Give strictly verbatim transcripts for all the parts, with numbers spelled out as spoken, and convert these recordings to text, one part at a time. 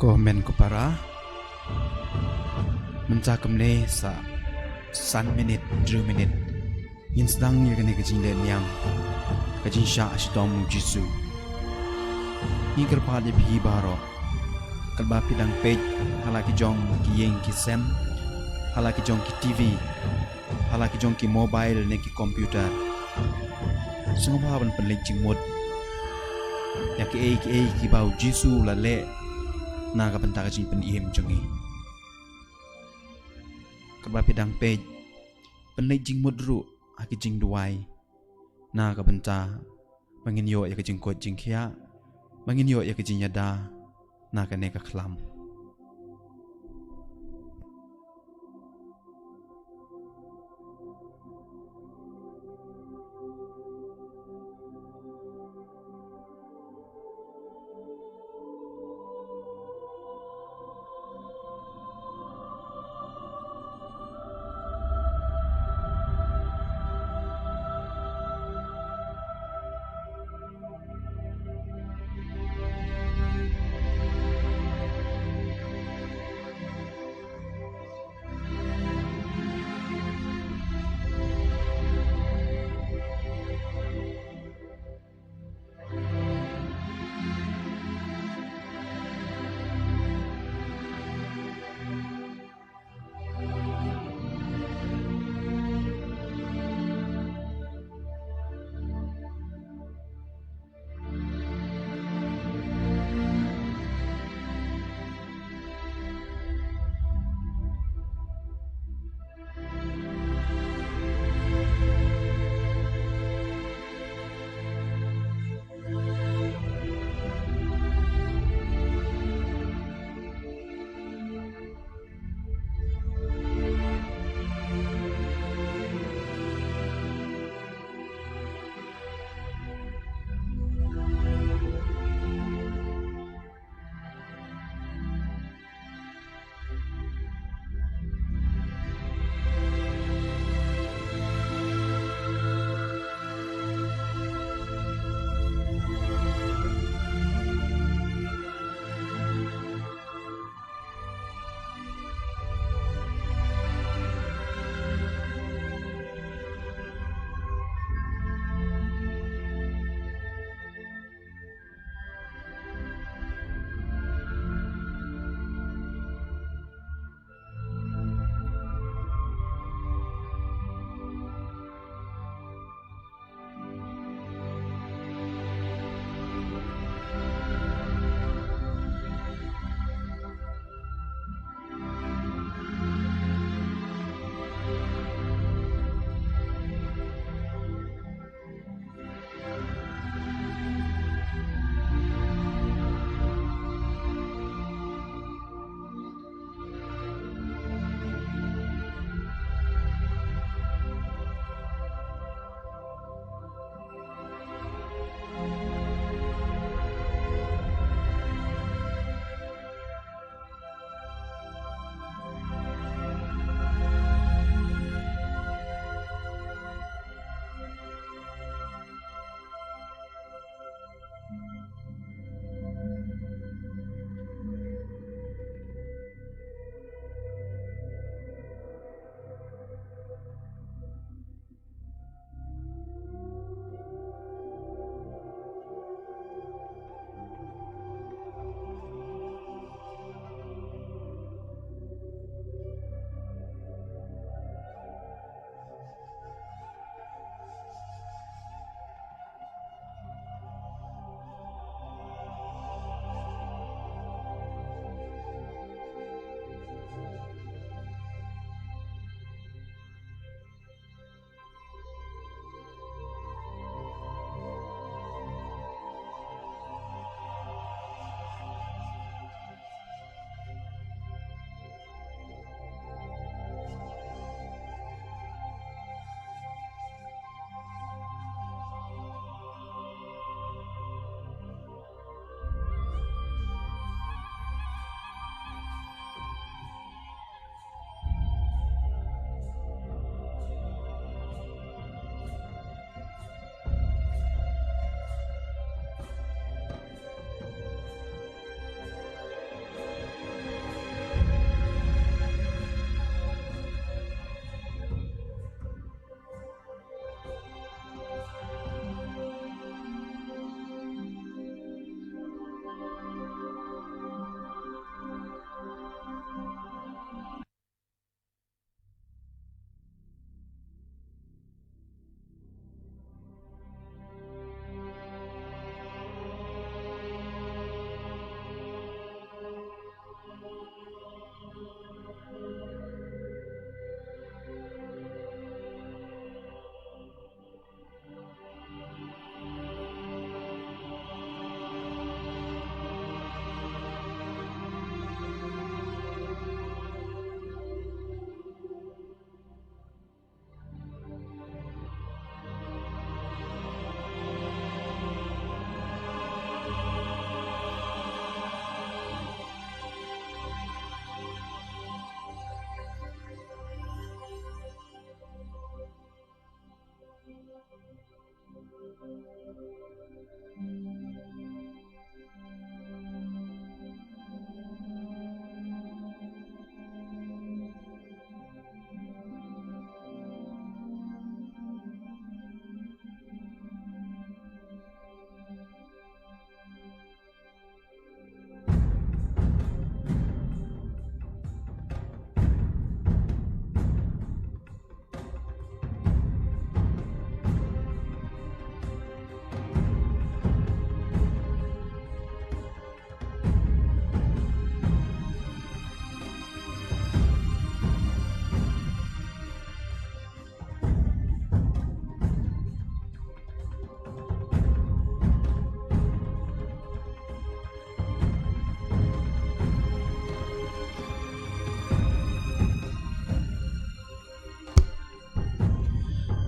Ko hynmen ko para, mynta kumne sa san minit, hynriew minit, ngin sdang ïa kane ka jingleh niam, ka jingshah shitom u Jisu. Ngi kyrpad ïa phi baroh, katba phi dang peit ha la ki jong ki ïing ki sem, ha la ki jong ki T V, ha la ki jong ki mobile ne ki computer, sngewbha ban pynleit jingmut ïa kiei kiei kiba u Jisu u la leh na ka bynta ka jingpynim jong ngi. Katba phi dang peit, pynleit jingmut ruh ha ki jingduwai, na ka bynta ba ngin ïoh ïa ka jingkoit jingkhiah, ba ngin ïoh ïa ka jingïada na kane ka khlam.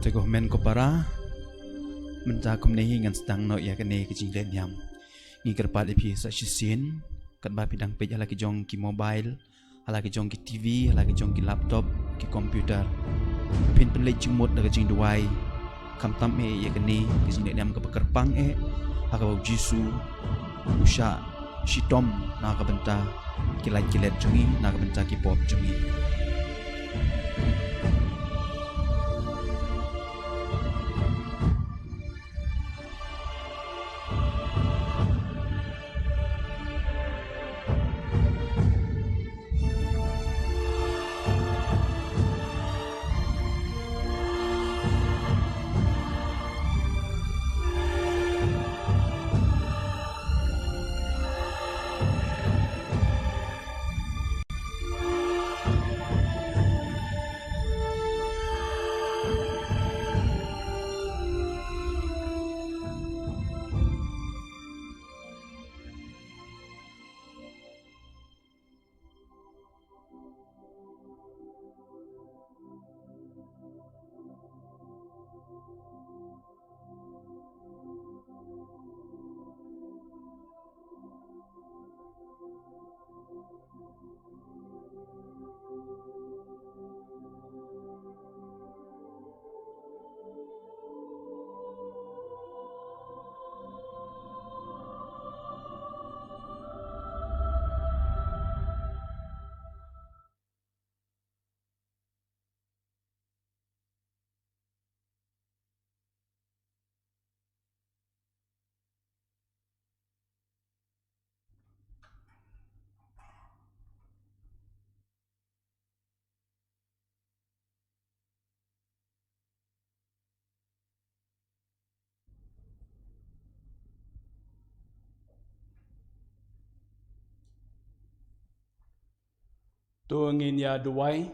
Ko hynmen ko para, mynta kumne hi ngan sdang noh ïa kane ka jingleh niam. Ngi kyrpad ïa phi sa shisien, katba phi dang peit ha la ki jong ki mobile, ha la ki jong ki T V, ha la ki jong ki laptop, ki computer. Phin pynleit jingmut da ka jingduwai, khamtam eh ïa kane ka jingleh niam kaba kyrpang eh, ha kaba u Jisu u shah shitom na ka bynta ki lain ki let jong ngi, na ka bynta ki pop jong ngi. To ngin ïa duwai.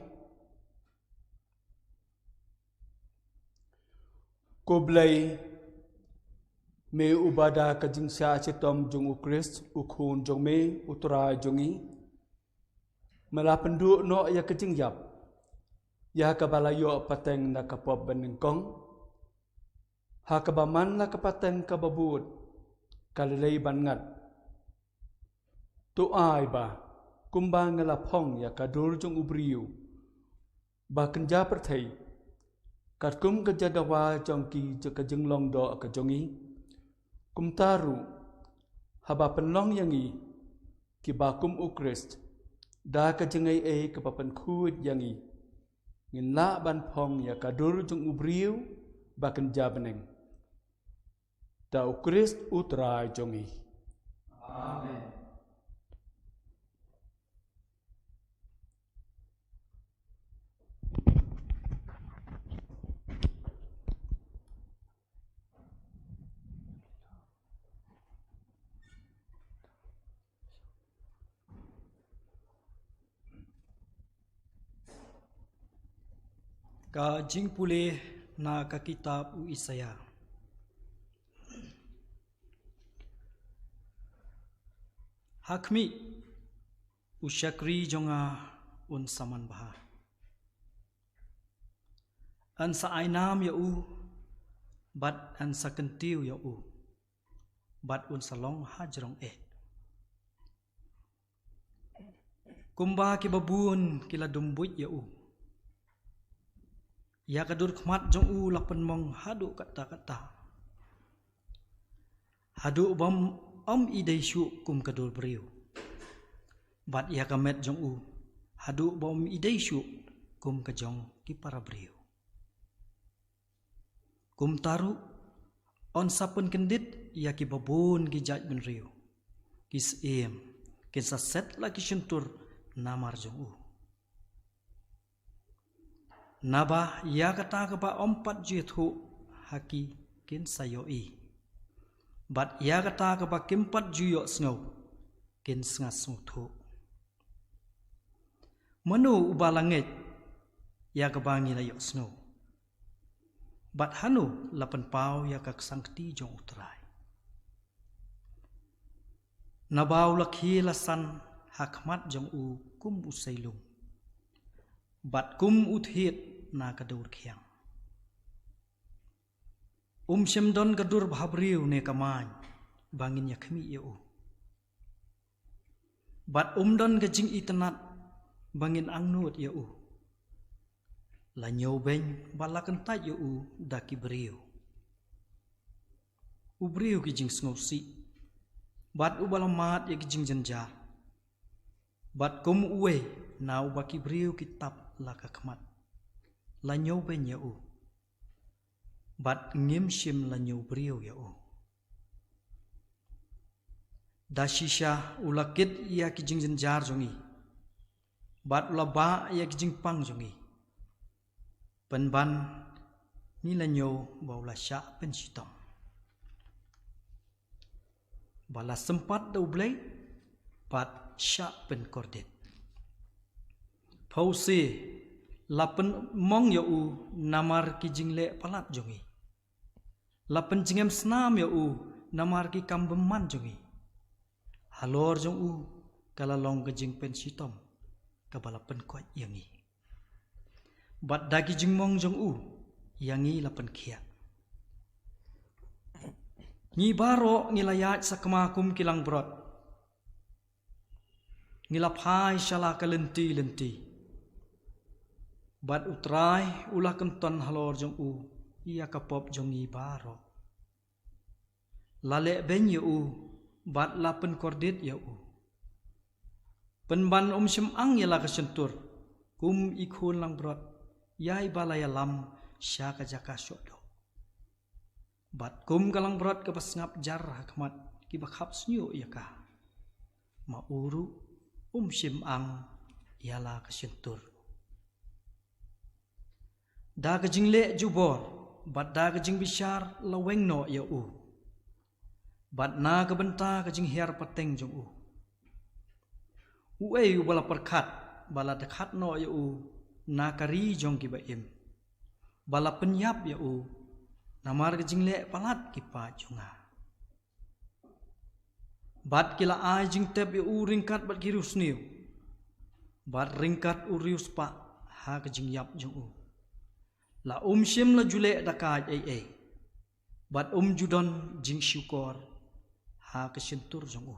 Ko Blei, me uba da ka jingshah shitom jong u Khrist, u Khun jong me, u Trai jong ngi, me la pynduh noh ïa ka jingïap, ïa kaba la ïoh pateng na ka pop ba nyngkong, ha kaba man la ka pateng kaba bud, ka lei lei ban ngat. To ai ba, kumba nga la phong ïa ka dur jong u briew ba kynja pyrthei, katkum ka jingdawa jong ki, jong ka jinglong doh ka jong ngi, kumta ruh, haba pynlong ïa ngi kiba kum u Khrist da ka jingaiei kaba pynkhuid ïa ngi, ngin lah ban phong ïa ka dur jong u briew ba kynja bneng. Da u Khrist u Trai jong ngi. Amen. Ka jingpule na ka kitab u Isaïah. Ha khmih, u shakri jong nga un sa manbha. Yn sa ai nam ïa u, bad yn sa kyntiew ïa u, bad un sa long hajrong eh. Kumba kiba bun ki la dum buit ïa u, ïa ka dur khmat jong u la pynmong haduh katta katta, haduh bym ym i dei shuh kum ka dur briew, bad ïa ka met jong u, haduh bym i dei shuh kum ka jong ki para briew. Kumta ruh, yn sa pynkyndit ïa kiba bun ki jaitbynriew, ki syiem, kin sa set la ki shyntur namar jong u. Naba ïa kata kaba ym pat ju ïathuh ha ki kin sa ïohi, bad ïa kata kaba kim pat ju ïohsngew kin sa sngewthuh. Mano uba la ngeit ïa kaba ngi la ïohsngew, bad hano la pynpaw ïa ka ksangkti jong u Trai? Naba u la khie la san ha khmat jong u kum u seilung, bad kum u thied na ka dur khiang. Um shym don ka dur bhabriew ne ka main ba ngin ïakhmih ïa u, bad um don ka jingitynnad ba ngin angnud ïa u. La ñiewbeiñ bad la kyntait ïa u da ki briew, u briew ki jingsngewsih, bad uba la mad ïa ki jingjynjar. Bad kum uwei na uba ki briew ki tap la ka khmat, la ñiewbeiñ ïa u, bad ngim shym la ñiewbriew ïa u. Da shisha u la kit ïa ki jingjynjar jong ngi, bad u la bah ïa ki jingpang jong ngi. Pynban ngi la ñiew ba u la shah pynshitom, ba la sympat da U Blei, bad shah pynkordit. Phewse, la pynmong ïa u namar ki jingleh palat jong ngi. La pynjngem snam ïa u namar ki kam bymman jong ngi. Halor jong u ka la long ka jingpynshitom kaba la pynkoit ïa ngi, bad da ki jingmong jong u ïa ngi la pynkhiah. Ngi baroh ngi la ïaid sakma kum ki langbrot, ngi la phai sha la ka lynti lynti. Bad U Trai u la kynton halor jong u ïa ka pop jong ngi baroh. La leh beiñ ïa u, bad la pynkordit ïa u. Pynban um shym ang ïa la ka shyntur kum i khun langbrot ïa iba la ïalam sha ka jaka shoh doh, bad kum ka langbrot kaba sngap jar ha khmat kiba khap shñiuh ïa ka. Ma u ruh um shym ang ïa la ka shyntur. Da ka jingleh jubor bad da ka jingbishar la weng noh ïa u, bad na ka bynta ka jinghiar pateng jong u. Uei uba la pyrkhat ba la dkhat noh ïa u na ka ri jong kiba im, ba la pynïap ïa u namar ka jingleh palat ki paid jong nga? Bad ki la ai jingtep ïa u ryngkat bad ki riewsniew, bad ryngkat u riewspah ha ka jingïap jong u. La um shym la ju leh da ka ei ei, bad um ju don jingshukor ha ka shyntur jong u.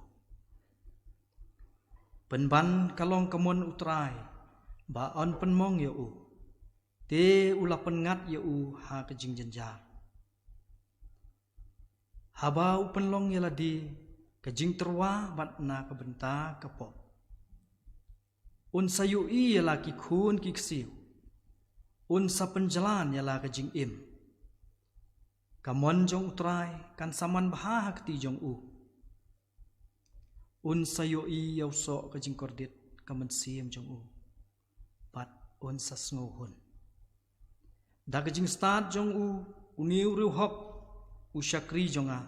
Pynban ka long ka mon U Trai ba yn pynmong ïa u, te u la pynngat ïa u ha ka jingjynjar. Haba u pynlong ïa lade ka jingtyrwa bad na ka bynta ka pop, un sa ïohi ïa la ki khun ki ksiew, un sa pynjlan ïa la ka jingim. Ka mon jong U Trai kan sa man bha ha kti jong u. Un sa ïohi ïa u soh ka jingkordit ka mynsiem jong u, bad un sa sngewhun. Da ka jingstad jong u, une u riewhok, u shakri jong nga,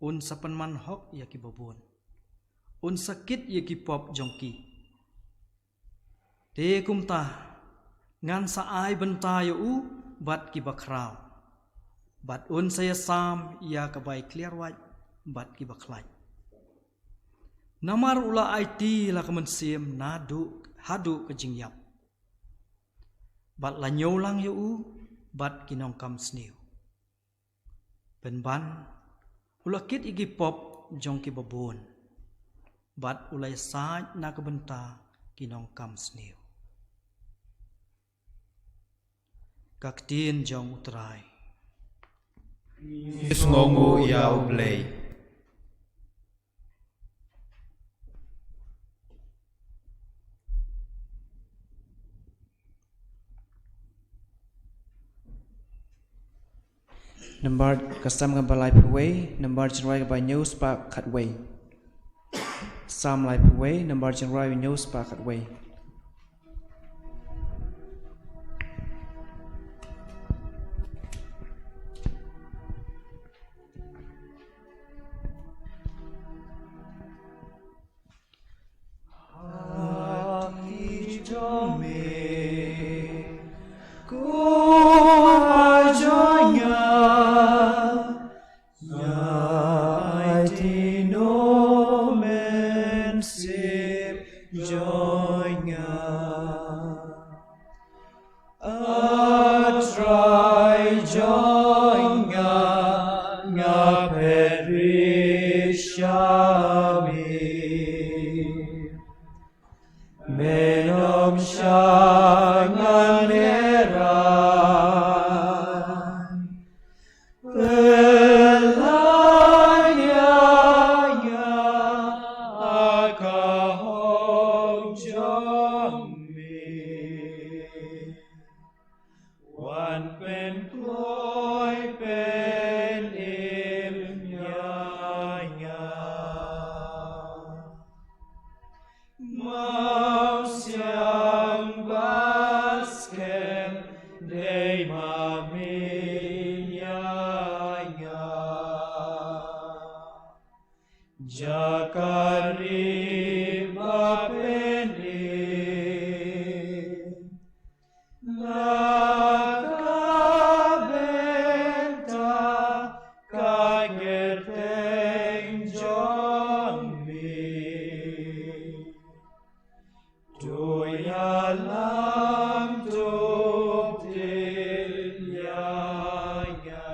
un sa pynman hok ïa kiba bun, un sa kit ïa ki pop jong ki. Te kumta ngan sa ai bynta ïa u bad kiba khraw, bad un sa ïasam ïa ka bai kliar wait bad kiba khlaiñ. Namar u la aiti la ka mynsiem naduh haduh ka jingïap, bad la ñiewlang ïa u bad ki nongkam sniew. Pynban u la kit ïa ki pop jong kiba bun, bad u la ïasaid na ka bynta ki nongkam sniew. Ka ktien jong U Trai. Ngi sngewnguh ïa U Blei. Nambar ka Salm kaba laiphew wei, nambar jingrwai kaba hynñiew spah khatwei. Salm laiphew wei, nambar jingrwai hynñiew spah khatwei. Ngan ïa rai. Pynlait ïa nga ha ka hok jong me. Wan pynkloi pynim ïa nga. Mawsiang ba skhem dei ma me ïa nga. Jaka ri ba pynim. Na ka bynta ka kyrteng jong me. To ïalam to pynïaid ïa nga.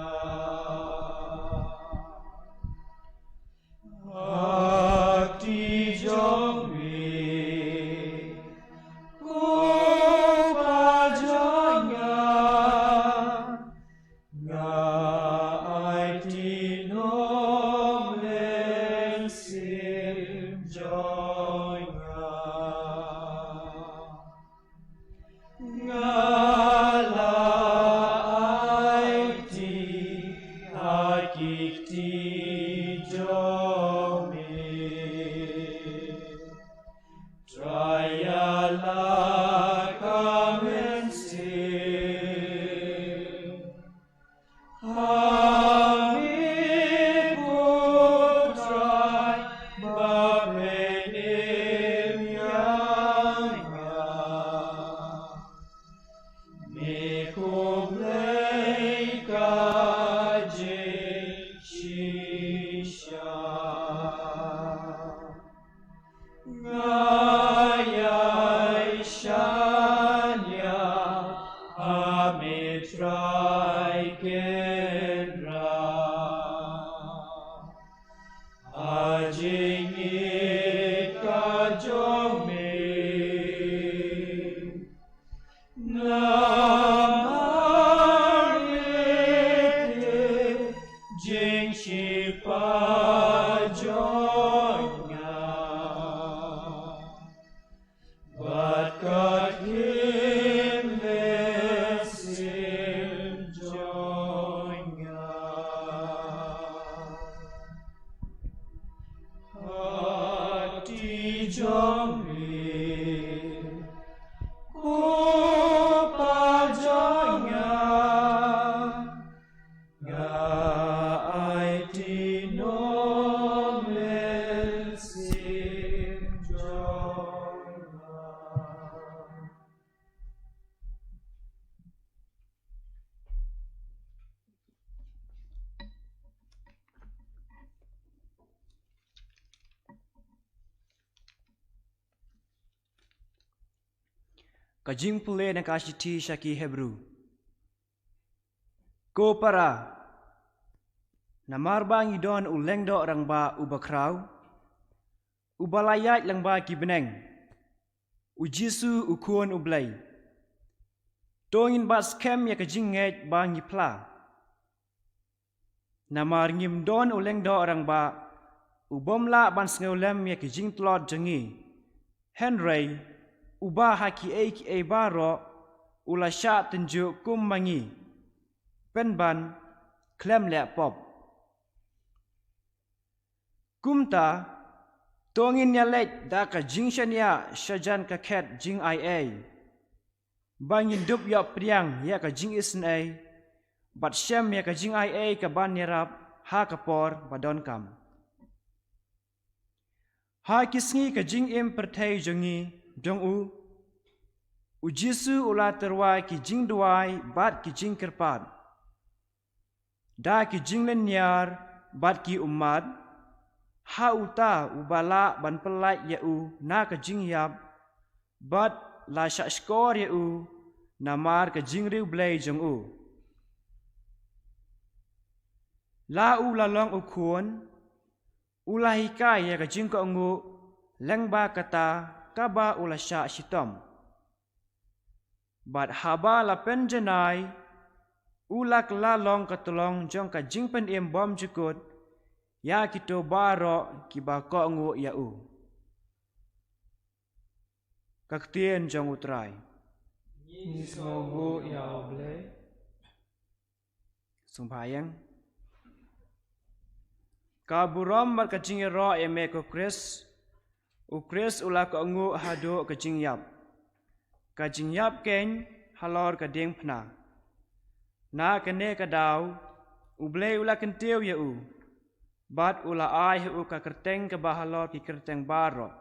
Ha kti jong me, ko Pa jong nga, nga aiti noh mynsiem jong nga. Nga la aiti ha ki kti jong me. Trai ïalam ka mynsiem. Ha me ko Trai ba pynim ïa nga. Me ko Blei ka jingshisha. Nga ïai shaniah ha me Trai Kynrad. Ha jingïeit ka jong me. Namar me te jingshipa jong nga. Bad ka ktien mynsiem jong nga. Ha kti jong me, ko Pa jong nga, nga aiti noh mynsiem jong nga. Ka jingpule na ka shithi sha ki Hebru. Ko para, namar ba ngi don u lyngdoh rangbah uba khraw, uba la ïaid lyngba ki bneng, u Jisu u Khun u Blei. To ngin bat skhem ïa ka jingngeit ba ngi phla. Namar ngim don u lyngdoh rangbah, u bym lah ban sngewlem ïa ki jingtlot jong ngi. Hynrei, uba ha kiei kiei baroh, u la shah tynjuh kum ma ngi. Pynban, khlem leh pop. Kumta, to ngin ïaleit da ka jingshaniah shajan ka khet jingaiei. Ba ngin dup ïoh pdiang ïa ka jingisynei, bad shem ïa ka jingaiei kaban ïarap ha ka por ba donkam. Ha ki sngi ka jingim pyrthei jong ngi, jong u, u Jisu u la tyrwa ki jingduwai bad ki jingkyrpad. Da ki jinglynñiar bad ki ummat, ha uta uba lah ban pyllait ïa u na ka jingïap, bad la shah shkor ïa u namar ka jingriewblei jong u. La u la long u khun, u la hikai ïa ka jingkohnguh lyngba kata kaba u la shah shitom. Bad haba la pynjanai, u la kylla long ka tyllong jong ka jingpynim bymjukut ïa kito baroh kiba kohnguh ïa u. Ka ktien jong U Trai. Ngi sngewnguh ïa U Blei. Sngewbha ïeng. Ka burom bad ka jingïaroh ïa me ko Khrist. U Khrist u la kohnguh haduh ka jingïap. Ka jingïap keiñ halor ka diengphna. Na kane ka daw, U Blei u la kyntiew ïa u. Bad u la ai ha u ka kyrteng kaba halor ki kyrteng baroh.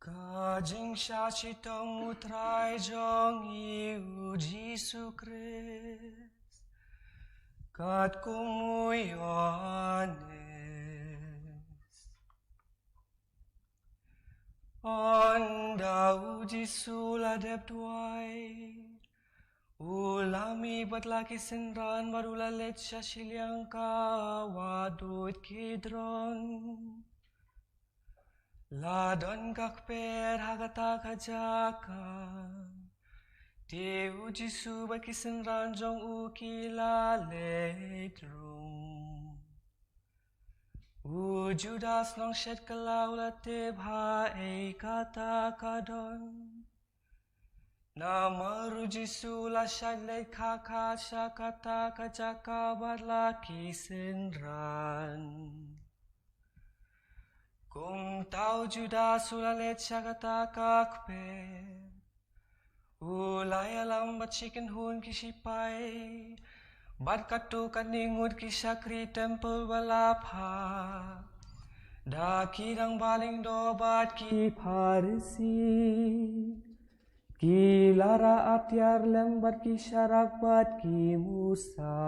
Ka jingshah shitom U Trai jong ngi U Jisu Khrist, katkum U Ïoannis. Ynda U Jisu la dep duwai, u la mih bad la ki synran bad u la leit sha shiliang ka wahduid Kidron. La don ka kper ha kata ka jaka. Te U Jisu bad ki synran jong u ki la leit rung. U Judas nongshet kylla u la tip ha ei kata ka don. Namar U Jisu u la shait leit kha kha sha kata ka jaka bad la ki synran. Kumta U Judas u la leit sha kata ka kper. U la ïalam bad shi kynhun ki shipai bad katto katne ngut ki shakri templ ba la phah da ki rangbah lyngdoh bad ki Pharisi. Ki la rah atiar lem bad ki sharak bad ki musa.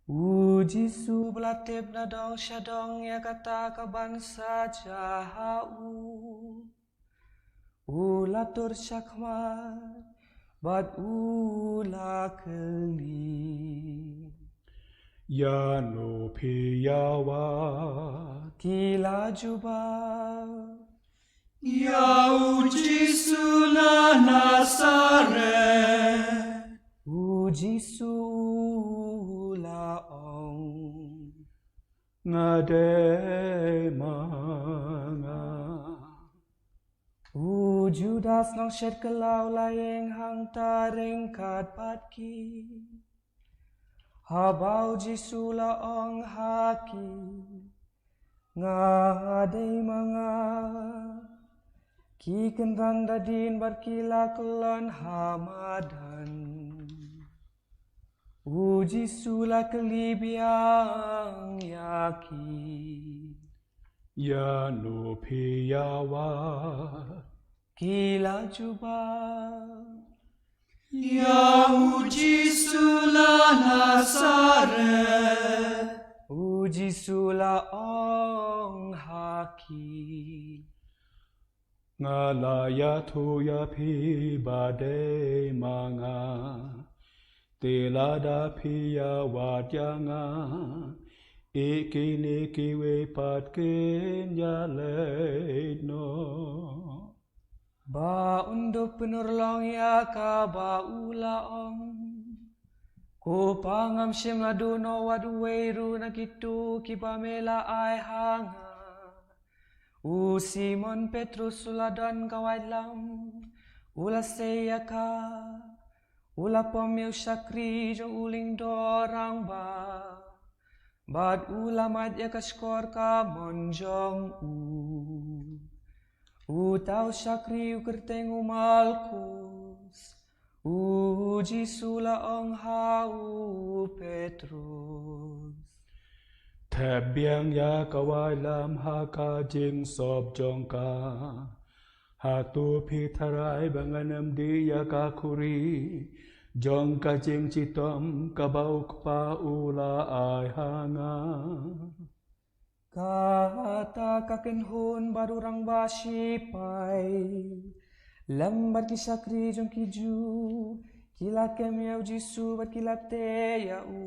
U Jisu ba la tip na dong sha dong ïa kata kaban saja ha u, u la tur shakhmat bad u la kylli, "Ïano phi ïa wad?" Ki la jubab, "Ïa U Jisu na Nasaret." U Jisu u la ong, "Nga dei ma nga." U Judas nongshet kylla u la ïeng hangta ryngkat bad ki. Haba U Jisu u la ong ha ki, "Nga dei ma nga," ki kynran da dien bad ki la kyllon ha madan. U Jisu u la kylli biang ïa ki, "Ïano phi ïa wad?" Ki la jubab, "Ïa U Jisu na Nasaret." U Jisu u la ong ha ki, "Nga la ïathuh ïa phi ba dei ma nga. Te lada phi ïa wad ïa nga, ïa kine kiwei pat kin ïaleit noh." Ba un dup pynurlong ïa kaba u la ong, "Ko Pa, ngam shym la duh noh wat uwei ruh na kito kiba me la ai ha nga." U Simon Petrus u la don ka waitlam, u la sei ïa ka, u la pom ïa u shakri jong u lyngdoh rangbah, bad u la mad ïa ka shkor kamon jong u. Uta u shakri u kyrteng u Malkus. U U Jisu la ong ha u Petrus, thep biang ïa ka wailam ha ka jingsop jong ka. Hato phi tharai ba ngan ym dih ïa ka khuri jong ka jingshitom kaba u Kpa u la ai ha nga? Kata ka kynhun bad u rangbah shipai lem bad ki shakri jong ki Jiw ki la kem ïa u Jisu bad ki la teh ïa u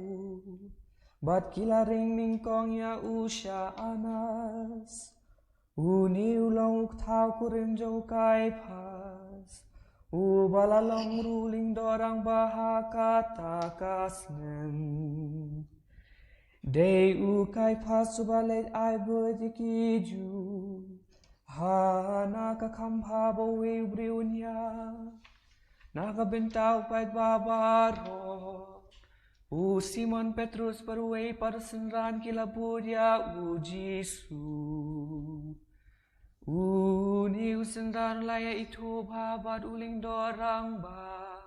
bad ki la ring nyngkong ïa u sha Anas. Une u long u kthaw kurim jong u Kaiphas, uba la long ruh u lyngdoh rangbah ha kata ka snem. Dei u Kaiphas uba leit ai buit ïa ki Jiw ha na ka khambha ba uwei u briew un ïap na ka bynta u paidbah baroh. U Simon Petrus bad uwei pat u synran ki la bud ïa u Jisu. Une u synran u la ïa ithuh bha bad u lyngdoh rangbah.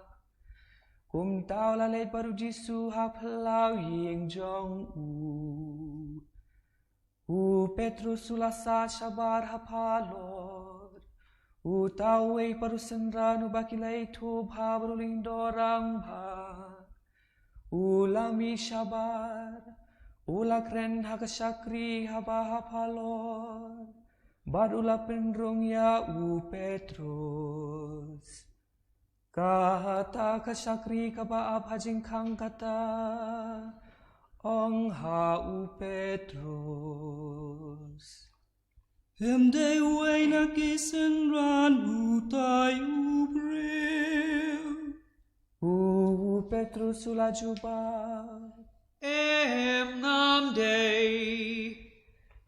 Kumta u la leit bad u Jisu ha phyllaw ïing jong u. U Petrus u la sah shabar ha phalor. Uta uwei pat u synran uba ki la ithuh bha bad u lyngdoh rangbah u la mih shabar, u la kren ha ka shakri haba ha phalor, bad u la pynrung ïa u Petrus. Kata ka shakri kaba ap ha jingkhang kata ong ha u Petrus, "Em dei uwei na ki synran utai u briew?" U Petrus u la jubab, "Em, ngam dei."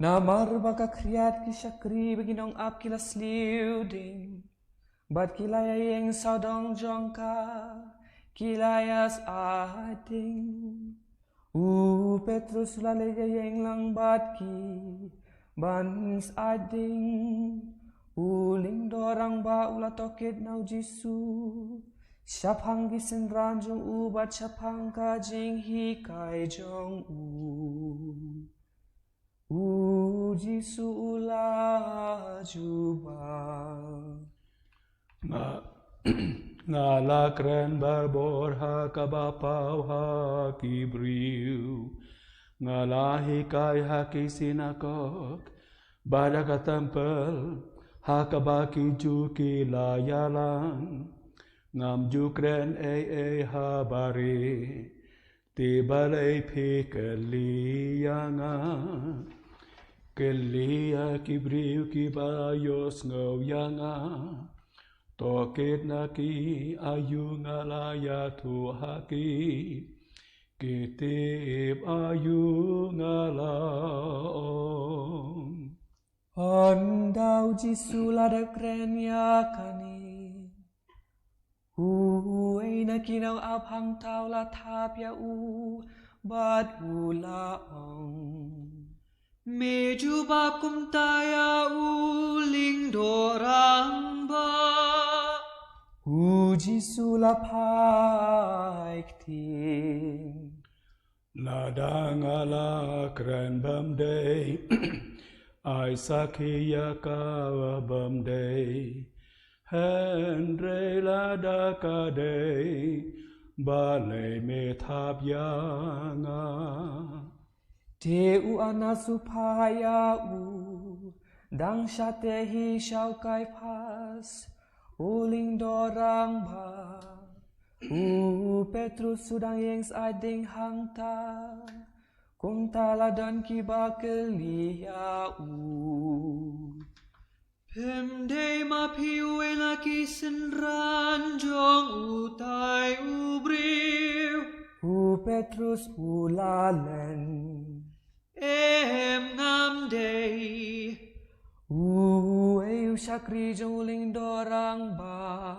Namar ba ka khriat ki shakri bad ki nongap ki la sliew ding bad ki la ïa ïeng sawdong jong ka, ki la ïa sah ding. U Petrus u la leit ïa ïeng lang bad ki ban sah ding. U lyngdoh rangbah u la tohkit na u Jisu shaphang ki synran jong u bad shaphang ka jinghikai jong u. U Jisu u la jubab, "Nga, nga la kren barabor ha kaba paw ha ki briew. Nga la hikai ha ki synagog bad ha ka templ ha kaba ki Jiw ki la ïalang. Ngam ju kren ei ei ha barit. Te balei phi kylli ïa nga? Kylli ïa ki briew kiba ïohsngew ïa nga. Tohkit na ki aïu nga la ïathuh ha ki. Ki tip aïu nga la ong." Hynda u Jisu u la dep kren ïa kane, uwei na ki nongap hangta u la thap ïa u bad u la ong, "Me jubab kumta ïa u lyngdoh rangbah?" U Jisu u la phai ktien, "Lada nga la kren bym dei, ai sakhi ïa ka bym dei. Hynrei lada ka dei, balei me thap ïa nga?" Te u Anas u phai ïa u, dang shatei hi sha u Kaiphas u lyngdoh rangbah. U Petrus u dang ïeng sah ding hangta, kumta la don kiba kylli ïa u, "Phim dei ma phi uwei na ki synran jong utai u briew?" U Petrus u la len, "Em, ngam dei." Uwei u shakri jong u lyngdoh rangbah,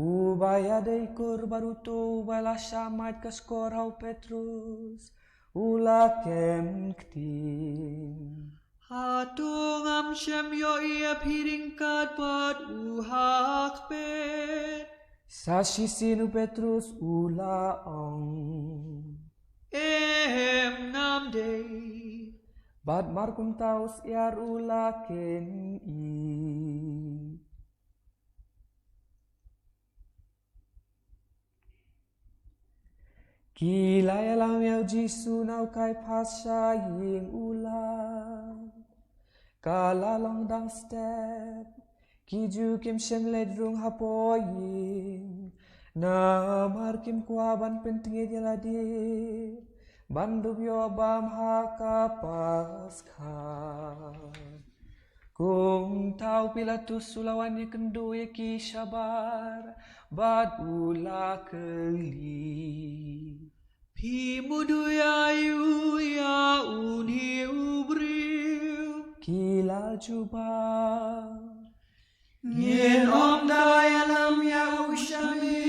uba ïadei kur bad uto uba la shah mait ka shkor ha u Petrus, u la kem ktien, "Hato ngam shym ïohi ïa phi ryngkat bad u ha kpet?" Sa shisien u Petrus u la ong, Em, ngam dei. Bad markumta u syiar u la khein ïa u. Ki la ïalam ïa u Jisu na u Kaiaphas sha ïing u lar. Ka la long dang step, ki Jiw kim shym leit rung hapoh ïing, namar kim kwah ban pyntngit ïa lade ban dup ïoh bam ha ka Paskha. Kumta u Pilatus u la wan ïakynduh ïa ki shabar bad u la kylli, Phi mudui aïu ïa une u briew? Ki la jubab, Ngin ym da ïalam ïa u sha me,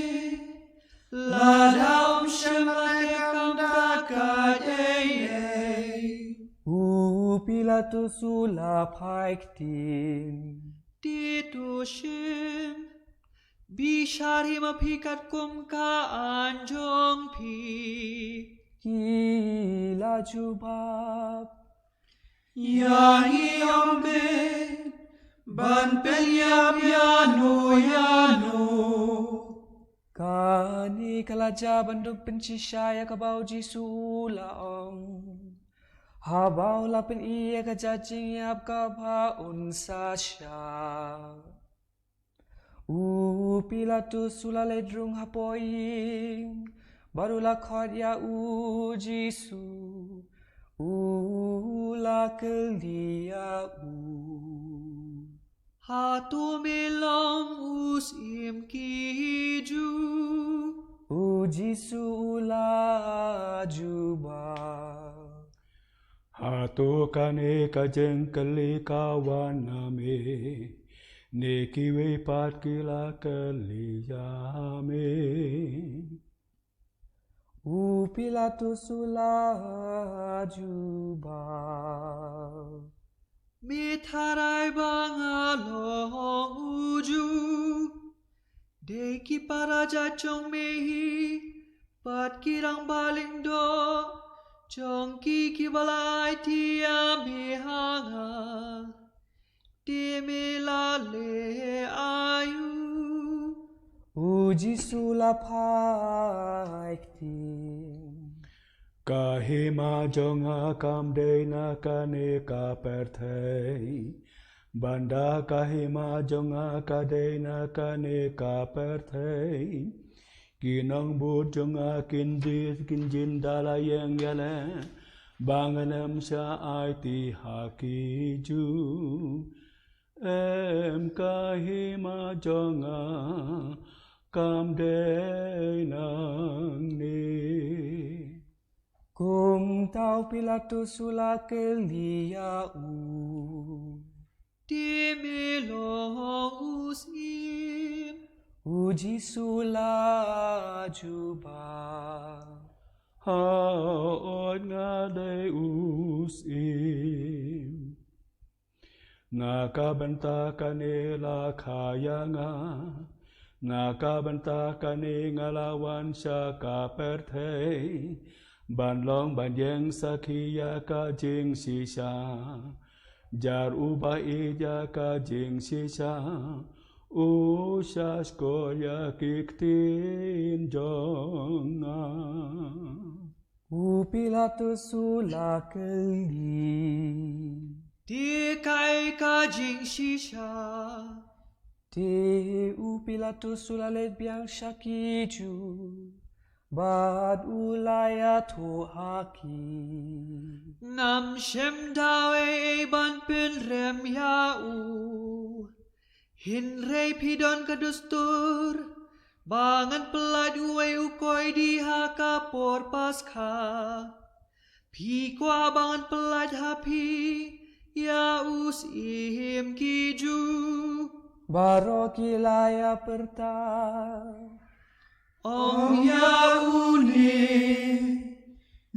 lada um shym la leh kam da ka dei ei. U Pilatus u la phai ktien, Te to shim, bishar hi ma phi katkum ka aiñ jong phi. Ki la jubab, Ïa ngi ym bit ban pynïap ïano ïano. Kane ka la jia ban dup pynshisha ïa kaba u Jisu u la ong, haba u la pyni ïa ka jingïap kaba un sa shah. U Pilatus u la leit rung hapoh ïing bad u la khot ïa u Jisu, u la kylli ïa u, Hato me long u Syiem ki Jiw? U Jisu u la jubab, Hato kane ka jingkylli ka wan na me, ne kiwei pat ki la kylli ïa me? U Pilatus u la jubab, Me tharai ba nga long u Jiw. Dei ki para jait jong me hi bad ki rangbah lyngdoh jong ki kiba la aiti ïa me ha nga, te me la leh aïu? U Jisu u la phai ktien, Ka hima jong nga kam dei na kane ka pyrthei. Ban da ka hima jong nga ka dei na kane ka pyrthei, ki nongbud jong nga kin jin, kin jin da la ïeng ïaleh ba ngan ym shah aiti ha ki Jiw. Em, ka hima jong nga kam dei nangne. Kumta u Pilatus u la kylli ïa u, Te me long u Syiem? U Jisu u la jubab, Hooid, nga dei u Syiem. Na ka bynta kane la kha ïa nga. Na ka bynta kane nga la wan sha ka pyrthei, ban long ban ïeng sakhi ïa ka jingshisha. Jar uba ïeit ïa ka jingshisha, u sha shkor ïa ki ktien jong nga. U Pilatus u la kylli, Te kaei ka jingshisha? Te u Pilatus u la leit biang sha ki Jiw bad u la ïathuh ha ki, Ngam shym daw ei ei ban pynrem ïa u. Hynrei phi don ka dustur ba ngan pyllait uwei u koidi ha ka por Paskha. Phi kwah ba ngan pyllait ha phi ïa u Syiem ki Jiw? Baroh ki la ïapyrta, Ong ïa une,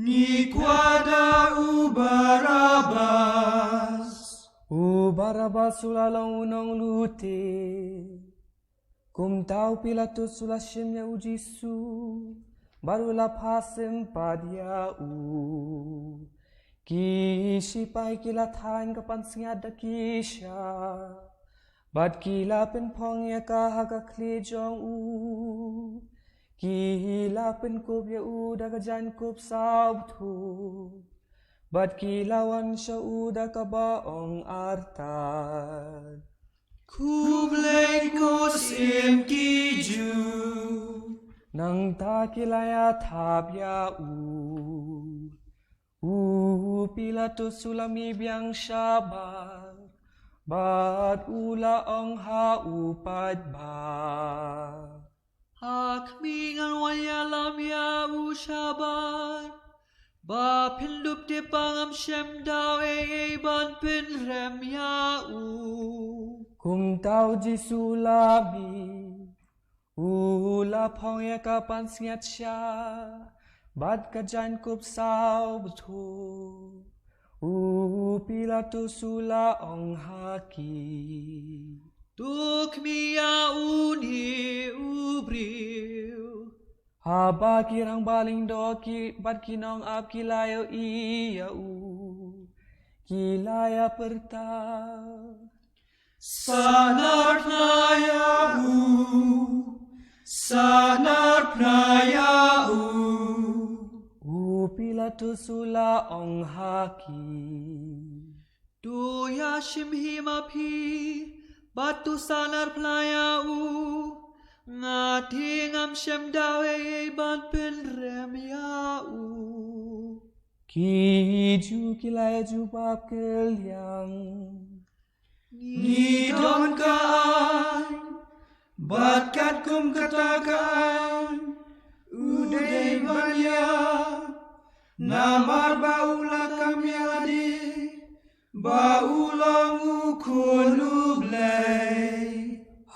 ngi kwah da u Barabbas. U Barabbas u la long u nonglute. Kumta u Pilatus u la shim ïa u Jisu, bad u la phah sim pat ïa u. Ki shipai ki la thaiñ ka pansngiat da ki sha, bad ki la pynphong ïa ka ha ka khlieh jong u. Ki la pynkup ïa u da ka jaiñkup saw bthuh, bad ki la wan sha u da kaba ong artat: Khublei ko Syiem ki Jiw. Nangta ki la ïa thap ïa u. U Pilatus u la mih biang shabar, bad u la ong ha u paidbah: Ha khmih, ngan wan ïalam ïa u shabar. Ba phin dup tip ba ngam shym daw ei ei ban pynrem ïa u. Kumta u Jisu u la mih, u la phong ïa ka pansngiat sha, bad ka jaiñkup saw bthuh. U Pilatus u la ong ha ki: To khmih ïa une u briew. Haba ki rangbah lyngdoh ki bad ki nongap ki la ïohi ïa u, ki la ïa pyrta: Sahnarphna ïa u, sahnarphna ïa u. U Pilatus u la ong ha ki: To ïashim hi ma phi, bad to sahnarphna ïa u. Nga te ngam shym daw ei ei ban pynrem ïa u. Ki Jiw ki la ïa jubab kylliang: Ngi don ka aiñ, bad katkum kata ka aiñ u dei ban ïap, namar ba u la kam ïalade ba u long u Khun u Blei.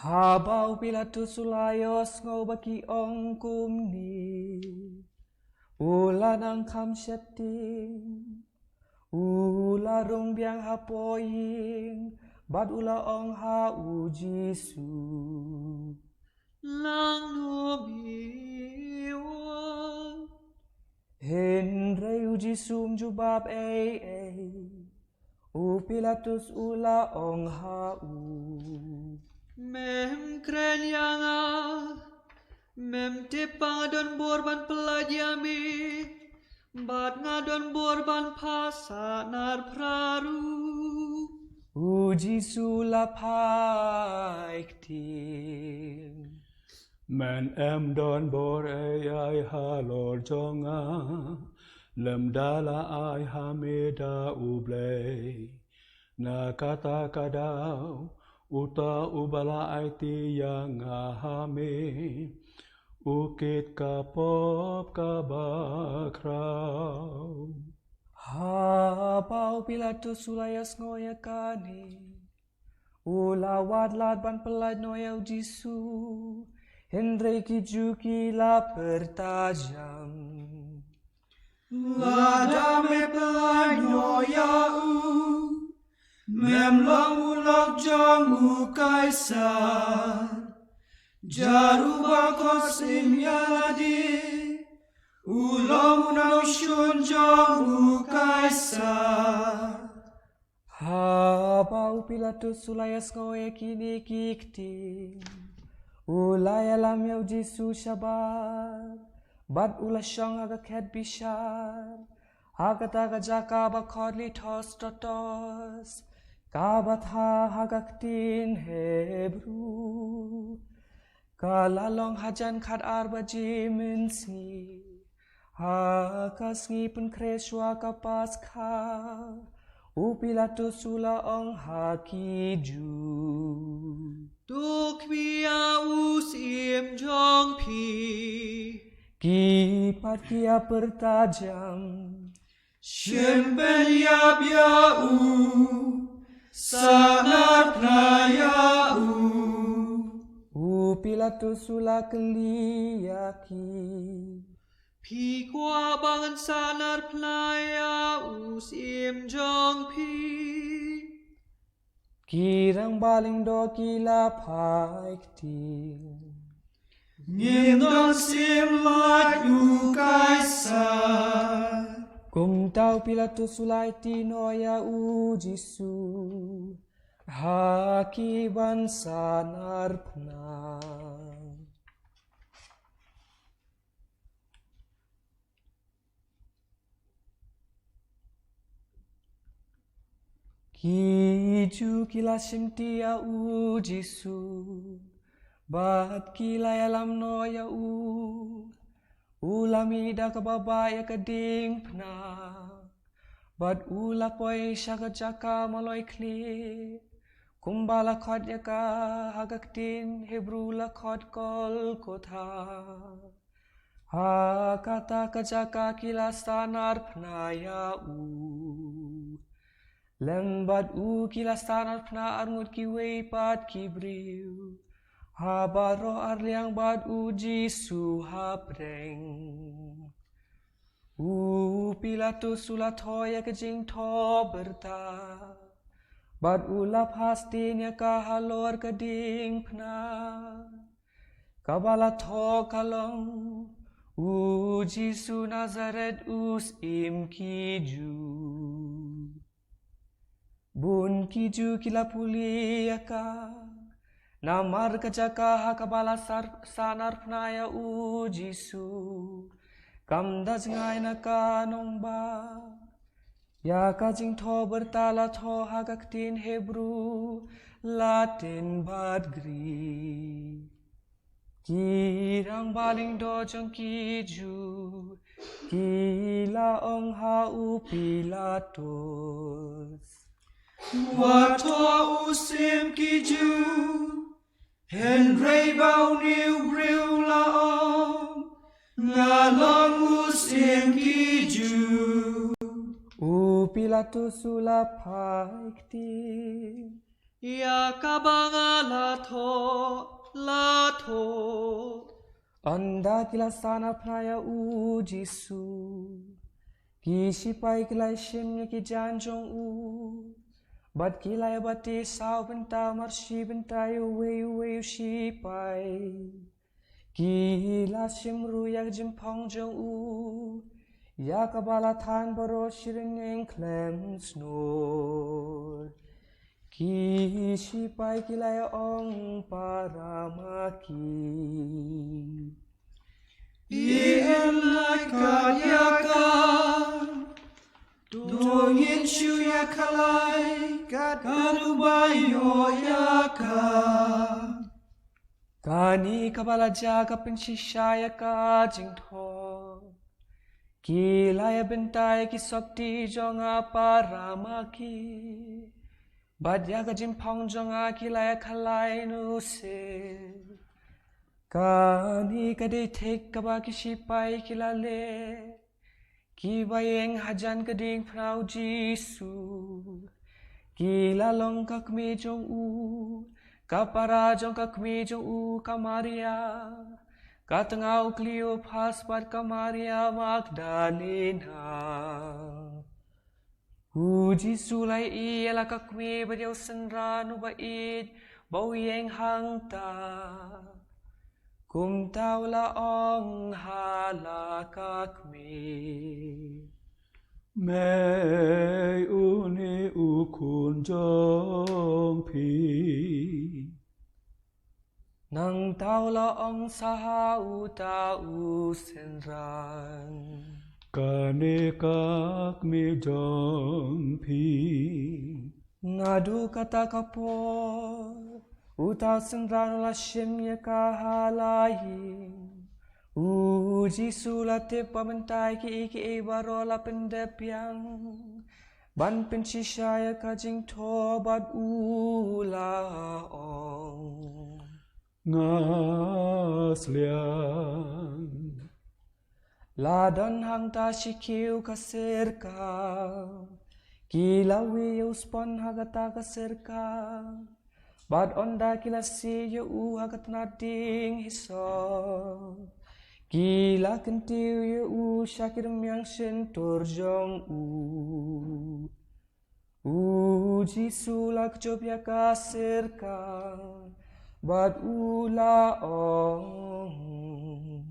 Haba u Pilatus u la ïohsngew ba ki ong kumne, u la nang kham sheptieng, u la rung biang hapoh ïing, bad u la ong ha u Jisu: Lang noh me wat. Hynrei u Jisu um jubab ei ei. U Pilatus u la ong ha u: Mem kren ïa nga? Mem tip ba nga don bor ban pyllait ïa me, bad nga don bor ban phah sahnarphna ruh? U Jisu u la phai ktien: Men em don bor ei ei halor jong nga, lymda la ai ha me da U Blei. Na kata ka daw, uta uba la aiti ïa nga ha me, u kit ka pop kaba khraw. Haba u Pilatus u la ïohsngew ïa kane, u la wad lad ban pyllait noh ïa u Jisu, hynrei ki Jiw ki la pyrta jam: Lada me pyllait noh ïa u, mem long u lok jong u Kaisar. Jar uba khot syiem ïalade, u long u nongshun jong u Kaisar. Haba u Pilatus u la ïohsngew ïa kine ki ktien, u la ïalam ïa u Jisu shabar, bad u la shong ha ka khet bishar, ha kata ka jaka ba khot Lithostrotos, kaba thaw ha ka ktien Hebru. Ka la long hajan khatar baje mynsngi, ha ka sngi pynkhreh shuwa ka Paskha, u Pilatus u la ong ha ki Jiw: To khmih ïa u syiem jong phi. Ki pat ki ïa pyrta jam: Shim pynïap ïa u, sahnarphna ïa u. U Pilatus u la kylli ïa ki: Phi kwah ba ngan sahnarphna ïa u syiem jong phi? Ki rangbah lyngdoh ki la phai ktien. Ngim don sim lait u Kaisar. Kumta u Pilatus u la aiti noh ïa u Jisu ha ki ban sanar phna. Ki Jiw ki la shimti ïa u Jisu bad ki la ïalam noh ïa u. U la mih da kaba bah ïa ka diengphna bad u la poi sha ka jaka maloi khlieh, kumba la khot ïa ka ha ka ktien Hebru la khot Golgotha. Ha kata ka jaka ki la sanar phna ïa u. Lem bad u ki la sanar phna arngut kiwei pat ki briew ha baroh arliang bad u Jisu ha pdeng. U Pilatus u la thoh ïa ka jingthoh byrta bad u la phas dien ïa ka halor ka diengphna kaba la thoh ka long, U Jisu Nasaret, U Syiem ki Jiw. Bun ki Jiw ki la pule ïa ka namar ka jaka ha kaba la sar-, sanar phna ïa u Jisu kam da jngai na ka nongbah. Ïa ka jingthoh byrta la thoh ha ka ktien Hebru, Latin bad Grik. Ki rangbah lyngdoh jong ki Jiw ki la ong ha u Pilatus, wat thoh U Syiem ki Jiw. Hynrei ba une u briew u la ong, Nga long U Syiem ki Jiw. U Pilatus u la phai ktien, Ïa kaba nga la thoh, la thoh. Ynda ki la sanar phna ïa u Jisu, ki shipai ki la shim ïa ki jaiñ jong u bad ki la bati saw bynta mar shi bynta ïa uwei uwei u shipai. Ki la shim ruh ïa ka jingphong jong u, ïa kaba la than baroh shi ryngeng khlem snor. Ki shipai ki la ong para ma ki, Ïeng lait kat ïa ka. To ngin shu ïa khlaiñ kat ka rubai ïoh ïa ka. Kane kaba la jia ka pynshisha ïa ka jingthoh. Ki la ïa bynta ïa ki sopti jong nga para ma ki. Bad ïa ka jingphong jong nga ki la ïa khlaiñ u sir. Kane ka dei thik kaba ki shipai ki la leh. Kiba ïeng hajan ka diengphna u Jisu. Ki la long ka kmie jong u, ka para jong ka kmie jong u ka Maria, ka tnga u Kleopas bad ka Maria Magdalena. U Jisu u la ïohi ïa la ka kmie bad ïa u synran uba ïeit ba u ïeng hangta. Kumta u la ong ha la ka kmie, Mei, une u khun jong phi. Nangta u la ong sa ha uta u synran, Kane ka kmie jong phi. Naduh kata ka por uta u synran u la shim ïa ka ha la ïing. U Jisu u la tip ba mynta kiei kiei baroh la pyndep biang ban pynshisha ïa ka jingthoh bad u la ong, Nga sliang. La don hangta shi kiew ka syrka. Ki la wih ïa u spon ha kata ka syrka. Bad ynda ki la sih ïa u ha ka tnat dieng hisop, ki la kyntiew ïa u sha ki rmiang shyntur jong u. U Jisu la kjop ïa ka sirkap bad u la ong,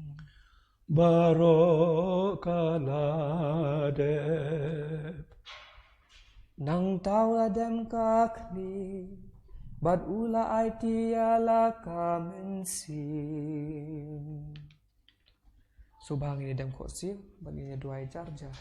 baroh ka la dep. Nangta u la dem ka khlieh bad u la aiti ïa la ka mynsiem. Sngewbha ngin ïa dem khohsiew bad ngin ïa duwai jar jar.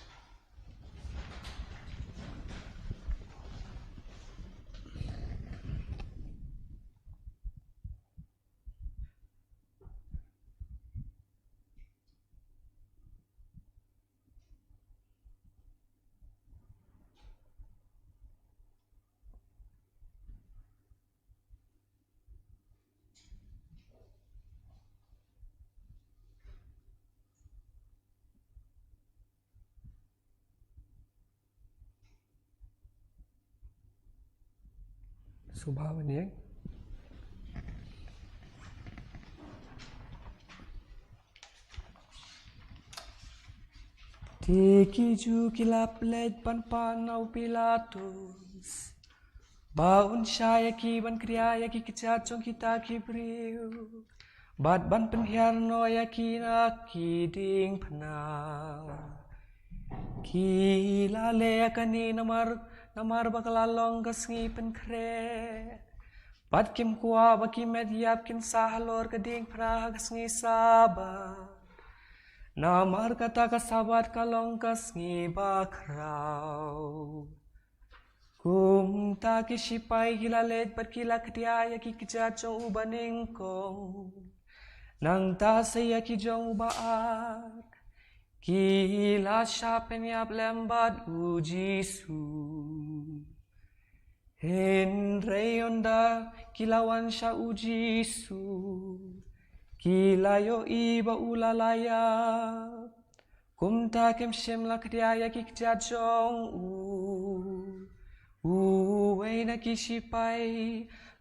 Sngewbha ban ïeng. Te ki Jiw ki la pynleit ban pan na u Pilatus ba un shah ïa ki ban kdiah ïa ki kjat jong kita ki briew bad ban pynhiar noh ïa ki na ki diengphna. Ki la leh ïa kane namar, namar ba ka la long ka sngi pynkhreh bad kim kwah ba ki met ïap kin sah halor ka diengphna ha ka sngi Sabbath. Namar kata ka Sabbath ka long ka sngi bakhraw. Kumta ki shipai ki la leit bad ki la kdiah ïa ki kjat jong u banyngkong, nangta sa ïa ki jong u ba-ar. Ki la shah pynïap lem bad u Jisu. Hynrei ynda ki la wan sha u Jisu, ki la ïohi ba u la la ïap. Kumta kim shym la kdiah ïa ki kjat jong u. Uwei na ki shipai,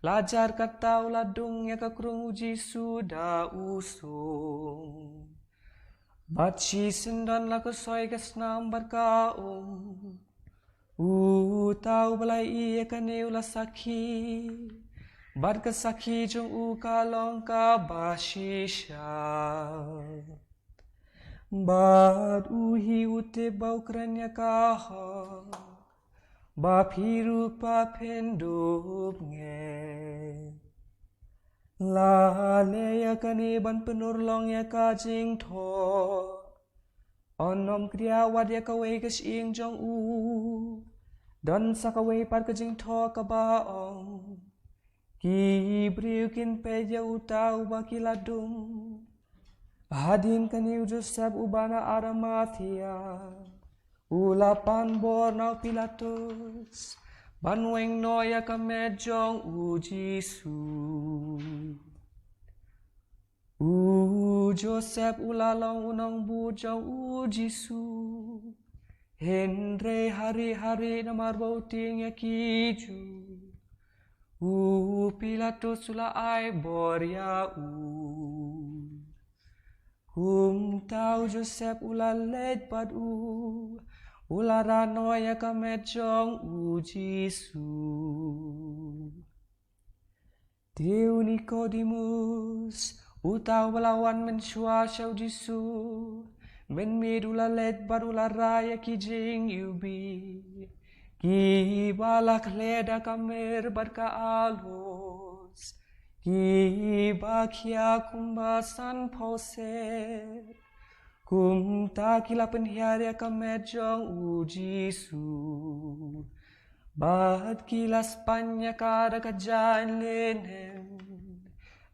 la jar kata u la dung ïa ka krung u Jisu da u sung. Bad shisyndon la ka soi ka snam bad ka ong, uta uba la ïohi ïa kane u la sakhi, bad ka sakhi jong u ka long kaba shisha. Bad u hi u tip ba u kren ïa ka hok, ba phi ruh ba phin dup ngeit. La leh ïa kane ban pynurlong ïa ka jingthoh. Yn ym kdiah wat ïa kawei ka shyieng jong u. Don sa kawei pat ka jingthoh kaba ong, ki briew kin peit ïa uta uba ki la dung. Hadien kane u Joseph uba na Arimathea, u la pan bor na u Pilatus ban weng noh ïa ka met jong u Jisu. U Joseph u la long u nongbud jong u Jisu. Hynrei ha ri ha ri namar ba u tieng ïa ki Jiw, u Pilatus u la ai bor ïa u. Kumta u Joseph u la leit bad u, u la rah noh ïa ka met jong u Jisu. Te u Nikodemus, uta uba la wan mynshuwa sha u Jisu mynmiet, u la leit bad u la rah ïa ki jingiwbih kiba la khleh da ka mir bad ka aloes, kiba khia kumba sanphew seh. Kumta ki la pynhiar ïa ka met jong u Jisu, bad ki la span ïa ka da ka jaiñ linen,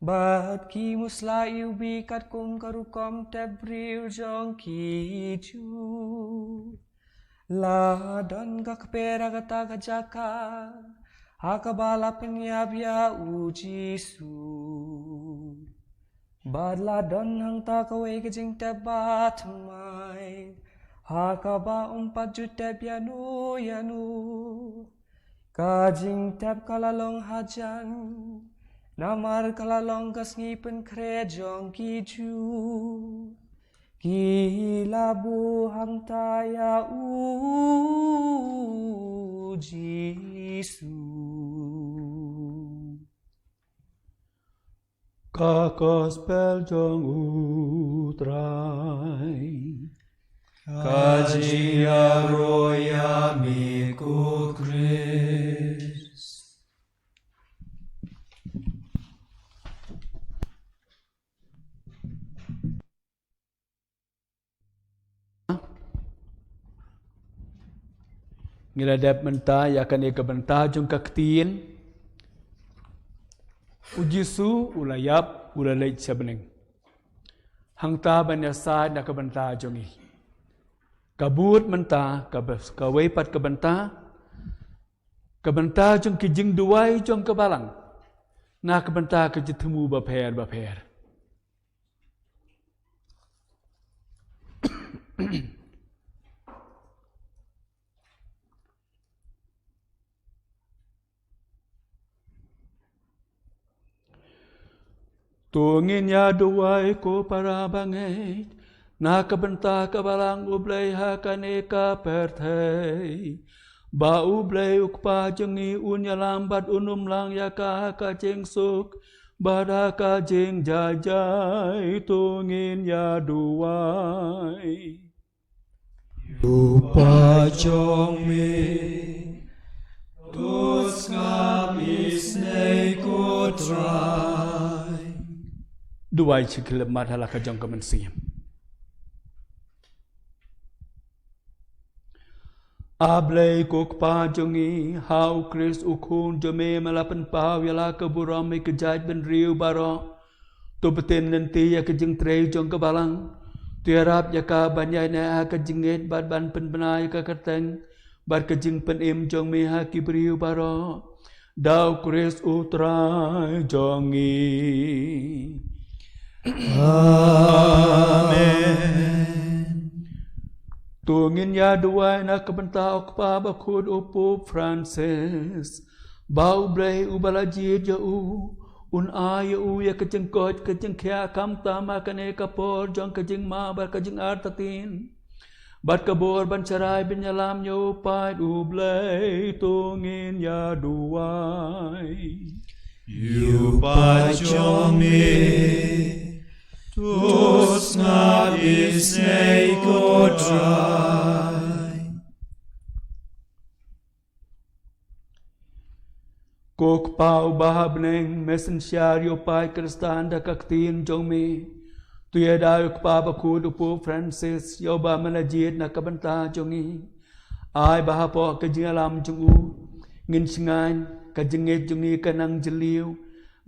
bad ki musla iwbih katkum ka rukom tep briew jong ki Jiw. La don ka kper ha kata ka jaka ha kaba la pynïap ïa u Jisu. Bad la don hangta kawei ka jingtep bathymmai ha kaba ym pat ju tep ïano ïano. Ka jingtep ka la long hajan, namar ka la long ka sngi pynkhreh jong ki Jiw. Ki la buh hangta ïa u Jisu. Ka Gospel jong U Trai. Ka jingïaroh ïa me ko Khrist. Ngi la dep mynta ïa kane ka bynta jong ka ktien. U Jisu u la ïap, u la leit sha bneng. Hangta ban ïasaid na ka bynta jong ngi. Ka bud mynta, ka bes-, kawei pat ka bynta, ka bynta jong ki jingduwai jong ka balang. Na ka bynta ka jingthmu bapher bapher. To ngin ïa duwai ko para bangeit, na ka bynta ka balang U Blei ha kane ka pyrthei. Ba U Blei U Kpa jong ngi un ïalam bad un ym lang ïa ka ha ka jingsuk bad ha ka jingjai jai, to ngin ïa duwai. U Pa jong me, to sngap isynei ko Trai. Duwai shi khyllipmat ha la ka jong ka mynsiem. A Blei ko Kpa jong ngi, ha U Khrist U Khun jong me, me la pynpaw ïa la ka burom ïa ka jaitbynriew baroh. To pynbteng lynti ïa ka jingtrei jong ka balang. To ïarap ïa ka ban ïaineh ha ka jingngeit bad ban pynbna ïa ka kyrteng bad ka jingpynim jong me ha ki briew baroh. Da U Khrist U Trai jong ngi. Amen. To ngin ïa duwai na ka bynta U Kpa Bakhuid U Pope Francis. Ba U Blei uba la jied ïa u un ai ïa u ïa ka jingkoit ka jingkhiah khamtam ha kane ka por jong ka jingma bad ka jingartatien. Bad ka bor ban sharai ban ïalam ïa u paid U Blei, to ngin ïa duwai. Ïa u paid jong me, to sngap isynei ko Trai. Ko Kpa uba ha bneng, me synshar ïa u paid Khristan da ka ktien jong me. To ïada ïa u Kpa Bakhuid U Pope Francis, ïa uba me la jied na ka bynta jong ngi. Ai ba hapoh ka jingïalam jong u, ngin shngaiñ, ka jingngeit jong ngi kan nang jylliew,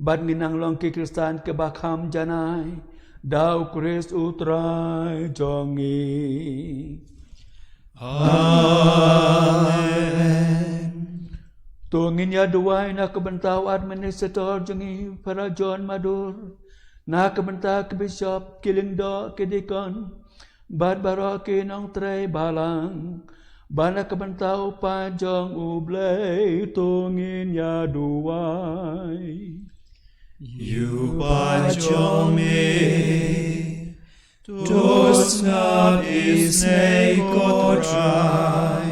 bad ngin nang long ki Khristan kiba kham janai da U Khrist U Trai jong ngi. Amen. To ngin ïa duwai na ka bynta u administrator jong ngi, Father John Madur, na ka bynta ki bishop, ki lyngdoh, ki deacon, bad baroh ki nongtrei balang, bad na ka bynta u paid jong U Blei, to ngin ïa duwai. Ïa u paid jong me, to sngap isynei ko Trai.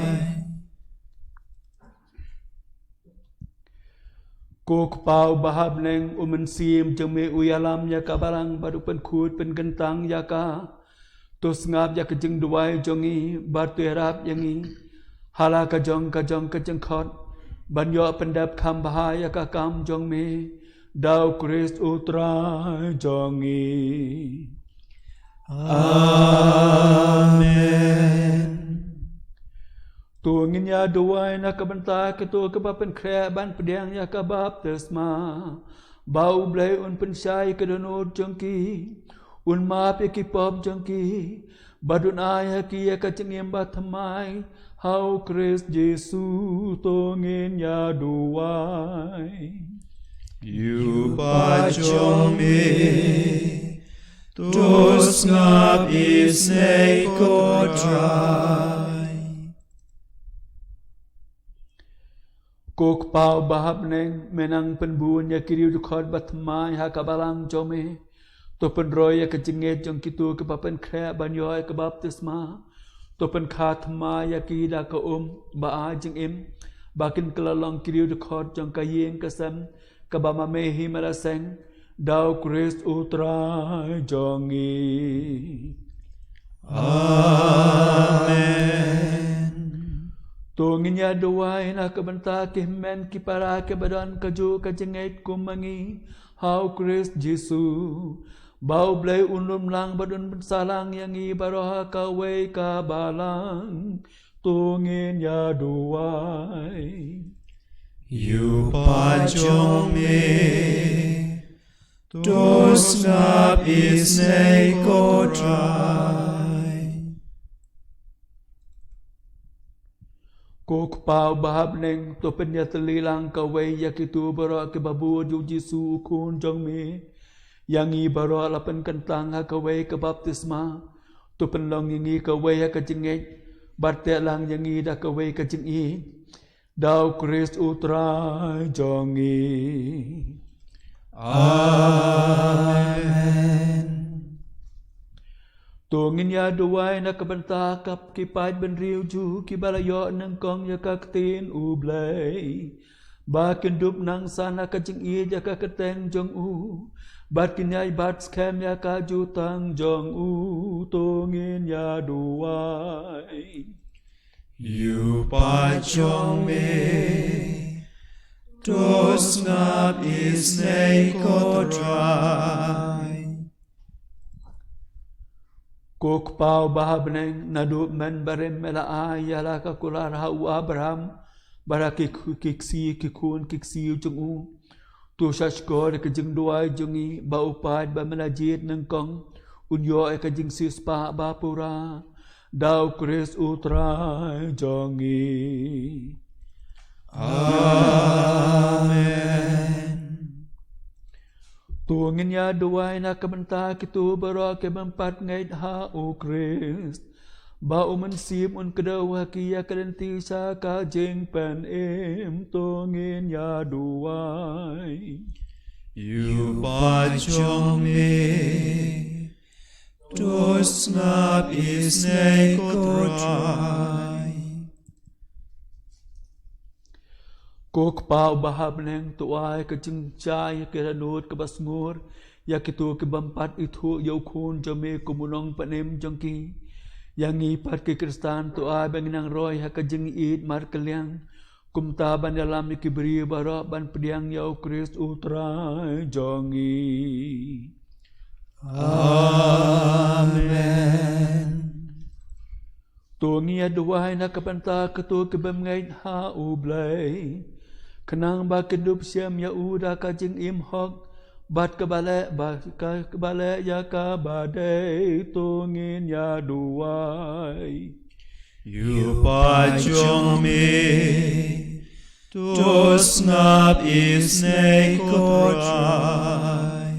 Ko Kpa uba ha bneng, u Mynsiem jong me u ïalam ïa ka balang bad u pynkhuid pynkyntang ïa ka. To sngap ïa ka jingduwai jong ngi bad to ïarap ïa ngi ha la ka jong ka jong ka jingkhot, ban ïoh pyndep kham bha ïa ka kam jong me da U Khrist U Trai jong ngi. Amen. To ngin ïa duwai na ka bynta kito kiba pynkhreh ban pdiang ïa ka baptisma, ba U Blei un pynshai ïa ka dohnud jong ki, un map ïa ki pop jong ki, bad un ai ha ki ïa ka jingim bathymmai ha U Khrist Jisu. To ngin ïa duwai. Ïa u paid jong me, to sngap isynei ko Trai. Ko Kpa uba ha bneng, me nang pynbun ïa ki riewdkhot bathymmai ha ka balang jong me. To pynroi ïa ka jingngeit jong kito kiba pynkhreh ban ïoh ïa ka baptisma. To pynkha thymmai ïa ki da ka um ba ai jingim, ba kin kylla long ki riew dkhot jong ka ïing ka sem kaba ma me hi me la seng, da u Khrist u Trai jong ngi. Amen. To ngin ïa duwai na ka bynta ki hynmen ki para kiba don kajuh ka jingngeit kum ma ngi ha u Khrist Jisu, ba u Blei un lum lang bad un pynsah lang ïa ngi baroh ha kawei ka balang. To ngin ïa duwai. Ïa u paid jong me, to sngap isynei ko Trai. Ko Kpa uba ha bneng, to pynïatylli lang kawei ïa kito baroh kiba bud ïa u Jisu u Khun jong me. Ïa ngi baroh la pynkyntang ha kawei ka baptisma, to pynlong ïa ngi kawei ha ka jingngeit, bad teh lang ïa ngi da kawei ka jingïeit, da u Khrist u Trai jong ngi. Amen. To ngin ïa duwai na ka bynta ki paid bynriew juh kiba la ïoh nyngkong ïa ka ktien u Blei, ba kin dup nangsan ha ka jingïeit ïa ka kyrteng jong u, bad kin ïai bat skhem ïa ka jutang jong u. To ngin ïa duwai. Ïa u paid jong me, to sngap isynei ko Trai. Ko Kpa uba ha bneng, naduh mynbarim me la ai ïa la ka kular ha u Abraham bad ha ki, ki ksiew ki khun ki ksiew jong u. To sngap ïa ka jingduwai jong ngi ba u paid ba me la jied nyngkong un ïoh ïa ka jingsiewspah ba pura, da u Khrist u Trai jong ngi. Amen. To ngin ïa duwai na ka bynta kito baroh ki bym pat ngeit ha u Khrist, ba u Mynsiem un kdew ha ki ïa ka lynti sha ka jingpynim. To ngin ïa duwai. Ïa u paid jong me, to sngap isynei ko Trai. Ko Kpa uba ha bneng, to ai ka jingjia ïa ki dohnud kaba sngur ïa kito ki bym pat ithuh ïa u Khun jong me kum u Nongpynim jong ki. Ïa ngi pat ki Khristan, to ai ba ngin nang roi ha ka jingïeit markylliang, kumta ban ïalam ïa ki briew baroh ban pdiang ïa u Khrist u Trai jong ngi. Amen. To ngin ïa duwai na ka bynta kito ki bym ngeit ha u Blei, khnang ba kin dup shem ïa u da ka jingim hok bad kaba leh, bad kaba leh ïa kaba dei. To ngin ïa duwai. Ïa u paid jong me, to sngap isynei ko Trai.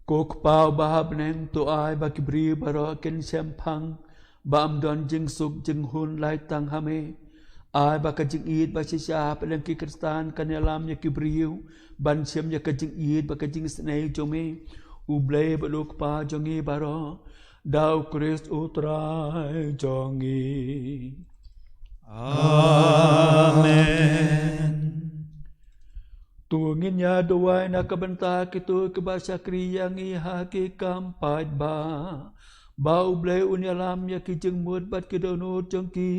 Ko Kpa uba ha bneng, to ai ba ki briew baroh kin shemphang ba ym don jingsuk jinghun laitang ha me. Ai ba ka jingïeit ba shisha hapdeng ki Khristan kan ïalam ïa ki briew ban shem ïa ka jingïeit bad ka jingisynei jong me. U Blei bad u Kpa jong ngi baroh, da u Khrist u Trai jong ngi. Amen. To ngin ïa duwai na ka bynta kito kiba shakri ïa ngi ha ki kam paidbah, ba u Blei un ïalam ïa ki jingmut bad ki dohnud jong ki,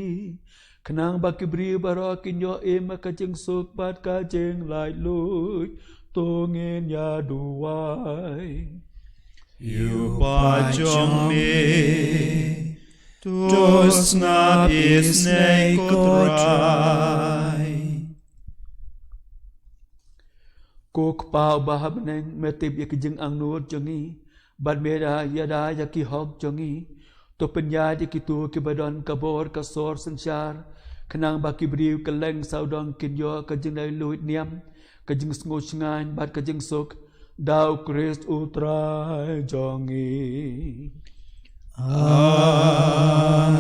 khnang ba ki briew baroh kin ïoh im ha ka jingsuk bad ka jinglaitluid. To ngin ïa duwai. Ïa u paid jong me, to sngap isynei ko Trai. Ko Kpa uba ha bneng, me tip ïa ki jingangnud jong ngi bad me da ïada ïa ki hok jong ngi. To pynïaid ïa kito kiba don ka bor ka sor synshar, khnang ba ki briew kylleng sawdong kin ïoh ka jinglaitluid niam, ka jingsngew shngaiñ bad ka jingsuk, da u Khrist u Trai jong ngi.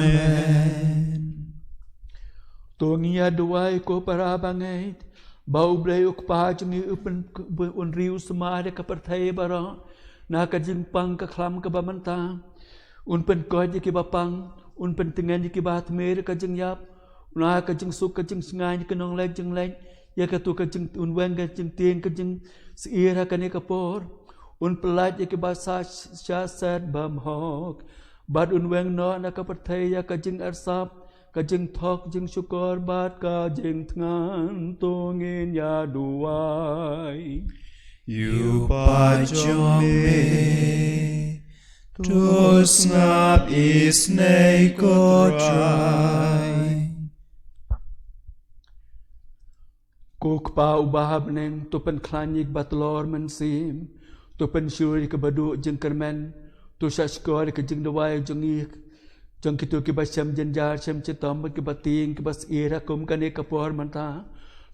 Amen. To ngin ïa duwai ko para bangeit, ba u Blei u Kpa jong ngi u pyn, un riew sumar ïa ka pyrthei baroh na ka jingpang ka khlam kaba mynta. Un pynkoit ïa kiba pang, un pyntngen ïa kiba tmier ka jingïap, Una ka jingsuk ka jingshngaiñ ki nongleit jingleit, ïa kato ka jing, un weng ka jingtieng ka jingsyier ha kane ka por. Un pyllait ïa kiba sa, shah set bymhok. Bad un weng noh na ka pyrthei ïa ka jingarsap, ka jingthok jingshukor bad ka jingthngan. To ngin ïa duwai. Ïa u paid jong me, to sngap isynei ko Trai. Ko Kpa uba ha bneng, to pynkhlaiñ ïa kiba tlor mynsiem, to pynshlur ïa kiba duh jingkyrmen, to shahshkor ïa ka jingduwai jong ngi, jong kito kiba shem jynjar shem chitom, kiba tieng kiba syier ha kum kane ka por mynta.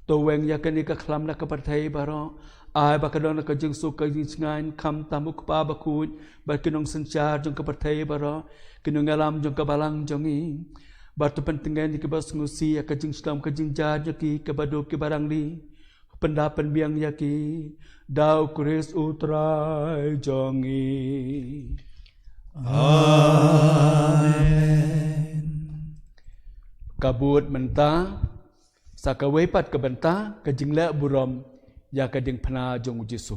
To weng ïa kane ka khlam na ka pyrthei baroh. Ai ba ka don ka jingsuk ka jingshngaiñ, khamtam u Kpa bakhuid bad ki nongsynshar jong ka pyrthei baroh, ki nongïalam jong ka balang jong ngi. Bad to pyntngen ïa kiba sngewsih ïa ka jingshlom ka jingjia jong ki, kiba duk kiba rangli. Pyndap pynbiang ïa ki da u Khrist u Trai jong ngi. Amen. Ka bud mynta, sa kawei pat ka bynta ka jingleh burom ïa ka diengphna jong u Jisu.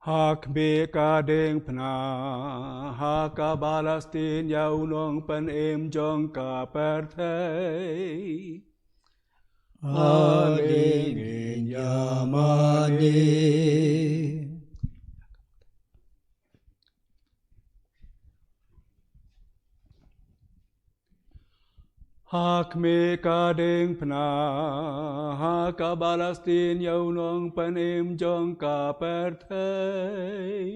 Ha khmih ka diengphna, ha kaba la sdien ïa u nongpynim jong ka pyrthei. Ale ngin ïa mane. Ha khmih ka diengphna, ha kaba la sdien ïa u nongpynim jong ka pyrthei.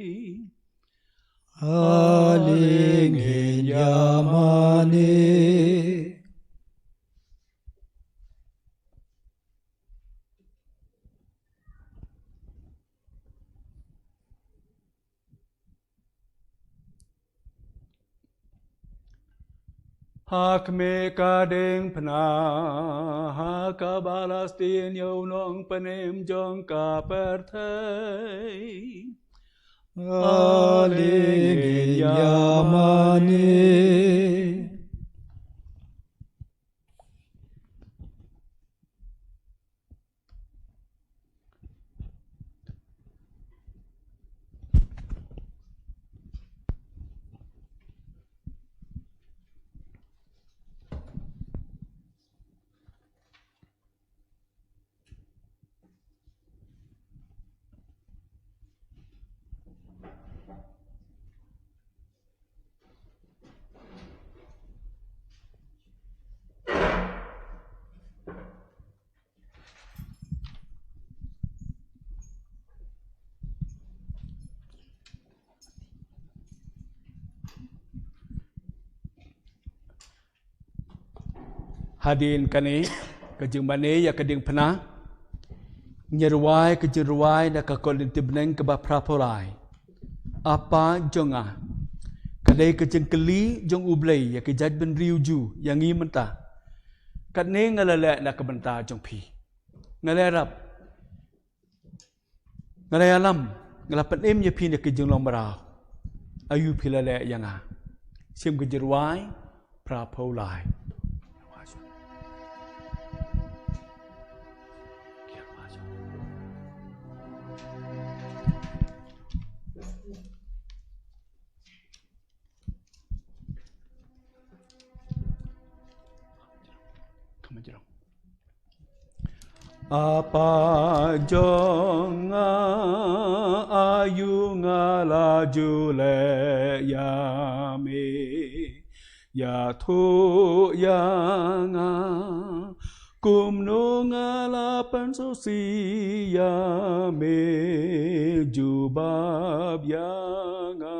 Ale ngin ïa mane. Ha khmih ka diengphna, ha kaba la sdien ïa u nongpynim jong ka pyrthei. Ale ngin ïa mane. Hadien kane ka jingmane ïa ka diengphna, ngi rwai ka jingrwai na ka Korinthi bneng kaba phra phew lai. A Kpa jong nga, ka dei ka jingkylli jong U Blei ïa ki jaitbynriew Jiw ïa ngi mynta. Katne nga la leh na ka bynta jong phi? Nga la ïarap, nga la ïalam, nga la pynim ïa phi na ki jinglong mraw. Aïu phi la leh ïa nga? Shim ka jingrwai phra phew lai. A Pa jong nga, aïu nga la ju leh ïa me, ïathuh ïa nga kumno nga la pynsngewsih ïa me, jubab ïa nga.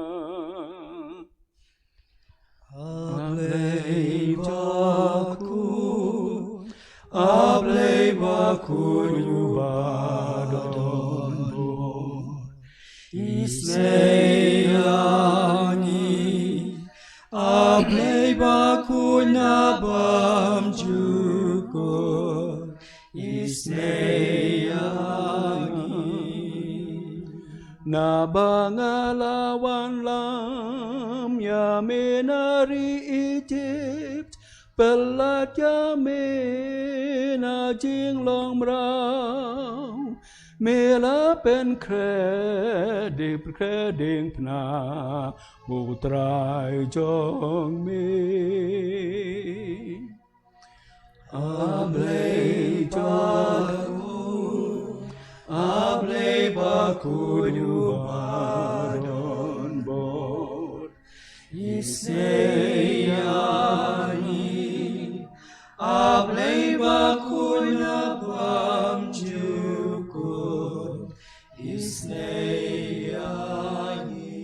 A Blei bakhuid, a Blei bakhuid uba don bor, isynei ïa ngi. A Blei bakhuid na bymjukut, isynei ïa ngi. Naba nga la wanlam ïa me na ri Ijipt, pynlait ïa me na jinglong mraw. Me la pynkhreh dieng, pynkhreh diengphna, ko Trai jong me. A Blei bakhuid, a Blei bakhuid uba don bor, isynei ïa ngi. A Blei bakhuid na bymjukut, isynei ïa ngi.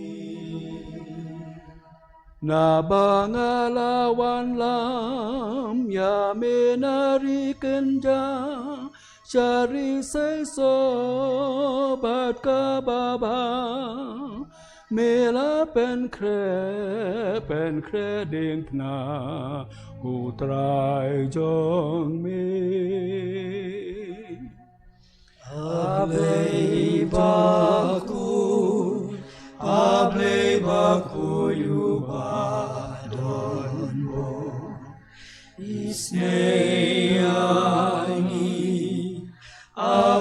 Naba nga la wanlam ïa me na ri kynjah, sha ri seisoh bad kaba bha. Me la pynkhreh, pynkhreh diengphna, ko Trai jong me. A Blei bakhuid, a Blei bakhuid uba don bor, isynei ïa ngi. A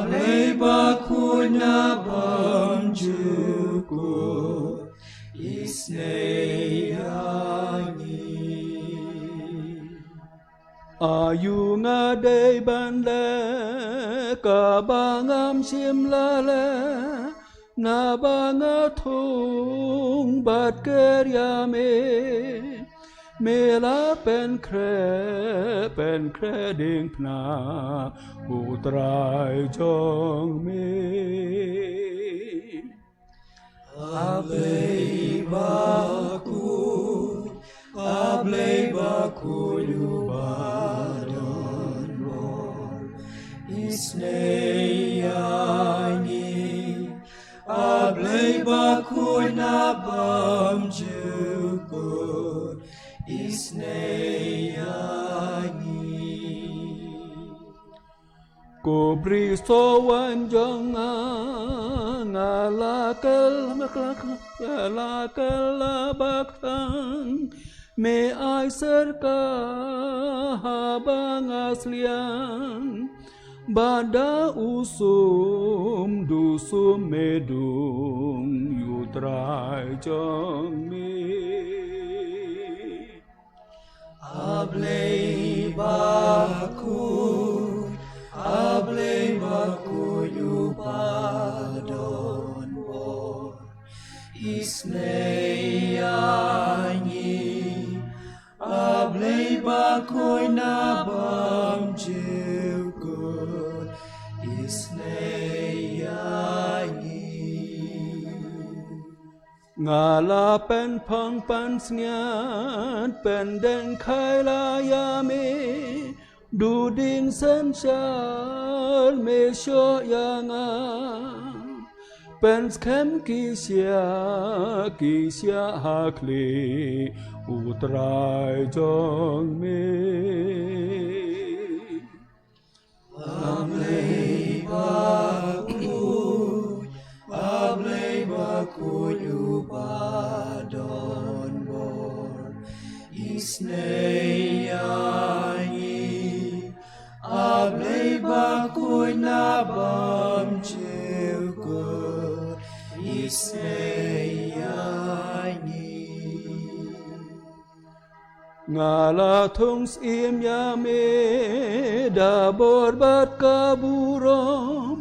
Blei bakhuid na bymjukut, isynei ïa ngi. Aïu nga dei ban leh kaba ngam shym la leh, naba nga thung bad ker ïa me. Me la pynkhreh, pynkhreh diengphna, ko Trai jong me. A Blei bakhuid, a Blei bakhuid uba don bor, isynei ïa ngi. A Blei bakhuid na bymjukut, isynei ïa ngi. Ko Briew Sowan jong nga, nga la kylla, la kylla bakthang, me ai syrka haba nga sliang. Bad da u sum, da u sum me dung, ïa u Trai jong me. A Blei bakhuid, a Blei bakhuid uba don bor, isynei ïa ngi. A Blei bakhuid na bymjukut, isynei ïa ngi. Nga la pynphong pynsngiat, pyndeng khaïi la ïa me, da u dieng synshar me shoh ïa nga. Pynskhem ki shiah, ki shiah ha khlieh u Trai jong me. A Blei bakhuid, a Blei bakhuid uba don bor, isynei ïa ngi. A Blei bakhuid na bymjukut, isynei ïa ngi. Nga la thung syiem ïa me da bor bad ka burom,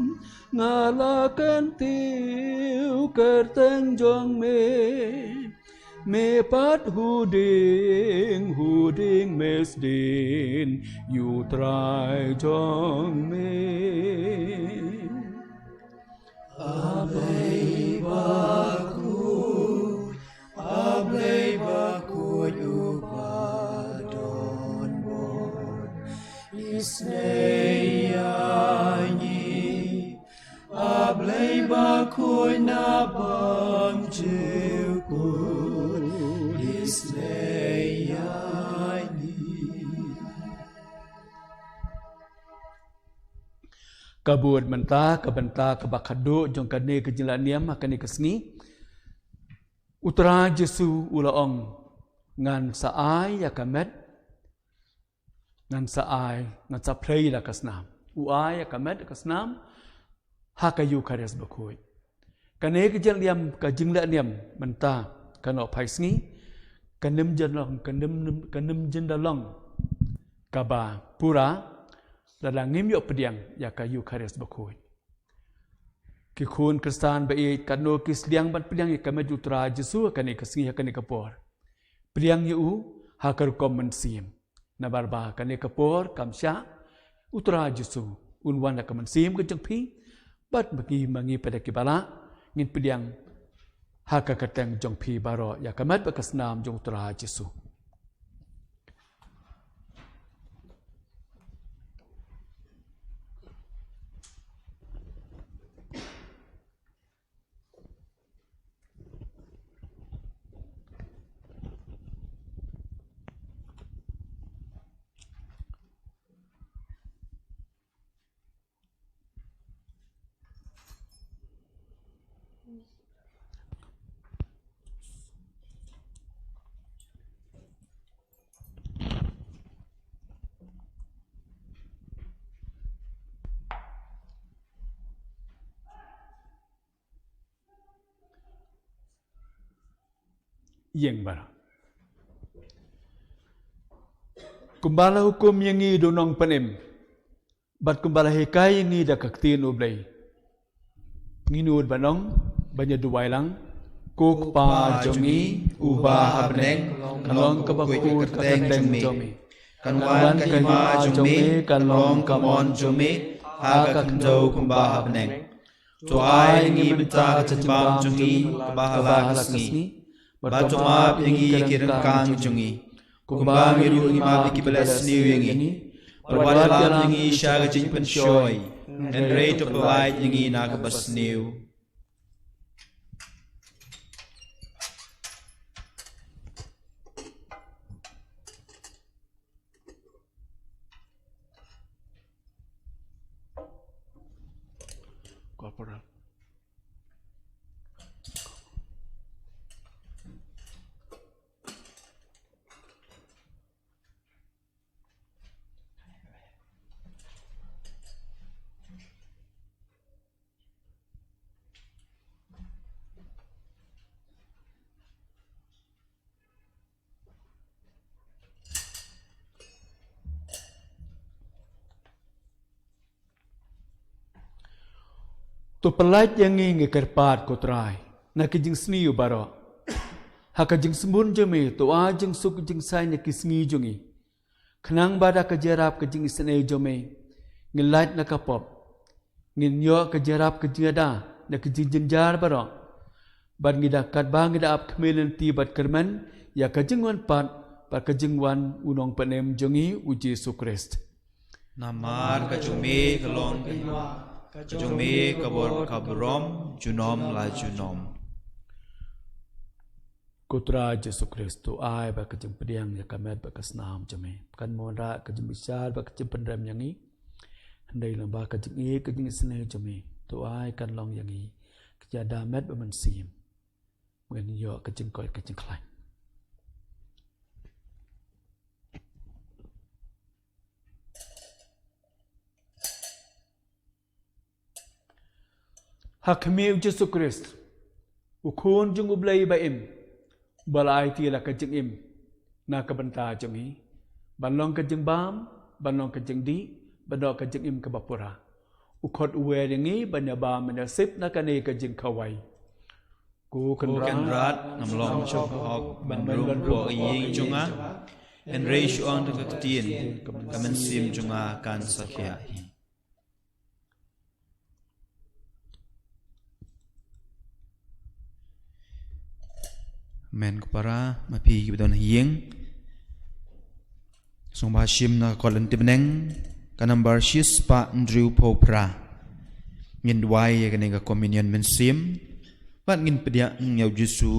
nga la kyntiew kyrteng jong me. Me pat huding, huding mesdin ïa u Trai jong me. A Blei bakhuid, a Blei bakhuid uba don bor, isynei ïa ngi. A Blei bakhuid na bym ju kut, isynei ïa ngi. Ka bud mynta, ka bynta kaba khadduh jong kane ka jingleh niam ha kane ka sngi. U Trai Jisu u la ong, ngan sa ai ïa ka met, ngan sa ai, ngan sa plie da ka snam. U ai ïa ka met da ka snam ha ka Ïukharist bakhuid. Kane ka jingleh niam, ka jingleh niam mynta, ka nohphai sngi, kan ym jin long, kan ym, kan ym jin da long kaba pura lada ngim ïoh pdiang ïa ka Ïukharist bakhuid. Ki khun Khristan ba ïeit, katno ki sliang ban pdiang ïa ka met U Trai Jisu ha kane ka sngi, ha kane ka por. Pdiang ïa u ha ka rukom mynsiem. Namar ba kane ka por kam shah U Trai Jisu un wan ha ka mynsiem ka jong phi, bad ma ngi, ma ngi pat kiba lah, ngin pdiang ha ka kyrteng jong phi baroh ïa ka met bad ka snam jong U Trai Jisu. Ïeng baroh. Kumba la hukum ïa ngi da u Nongpynim, bad kumba la hikai ïa ngi da ka ktien U Blei, ngin nud ban ong, ban ïa duwai lang. Ko Kpa jong ngi uba ha bneng, kan long kaba khuid ka kyrteng jong me. Kan wan ka hima jong me, kan long ka mon jong me ha ka khyndew kumba ha bneng. To ai ïa ngi mynta ka jingbam jong ngi kaba ha la ka sngi. Bad to map ïa ngi ki ryngkang jong ngi, kumba ngi ruh ngi map ïa kiba leh sniew ïa ngi. Bad wat ïalam ïa ngi sha ka jingpynshoi, hynrei to pynlait ïa ngi na kaba sniew. Corporal. To pynlait ïa ngi, ngi kyrpad ko Trai, na ki jingsniew baroh. Ha ka jingsbun jong me, to ai jingsuk jingsaiñ ïa ki sngi jong ngi. Khnang ba da ka jingïarap ka jingisynei jong me, ngin lait na ka pop, ngin ïoh ka jingïarap ka jingïada na ki jingjynjar baroh. Bad ngi da, katba ngi da ap khmih lynti bad kyrmen ïa ka jingwan pat bad ka jingwan u Nongpynim jong ngi u Jisu Khrist. Namar ka jong me ka long ka hima, ka jong me ka bor ka burom, junom la junom. Ko Trai Jisu Khrist, to ai ba ka jingpdiang ïa ka met bad ka snam jong me. Kan ym wanrah ka jingbishar bad ka jingpynrem ïa ngi, hynrei lyngba ka jingïeit ka jingisynei jong me, to ai kan long ïa ngi ka jingïada met bad mynsiem, ba ngin ïoh ka jingkoit ka jingkhlaiñ. Ha khmih u Jisu Khrist, u Khun jong U Blei ba im, ba la aiti la ka jingim, Na ka bynta jong ngi, ban long ka jingbam, ban long ka jingdih, ban long ka jingim kaba pura. U khot u wer ïa ngi ban ïa bam ban ïa sip na kane ka jingkhawai. Ko Kynrad, ngam long shuh hok ban rung hapoh ïing jong nga, hynrei shu ong tang ka ktien, ka mynsiem jong nga kan sa khiah hi. Amen. Ko para, ma phi kiba don ha ïing, sngewbha shim na ka kot lynti bneng, ka nambar shispah hynriewphew phra. Ngin duwai ïa kane ka communion mynsiem, bad ngin pdiang ïa u Jisu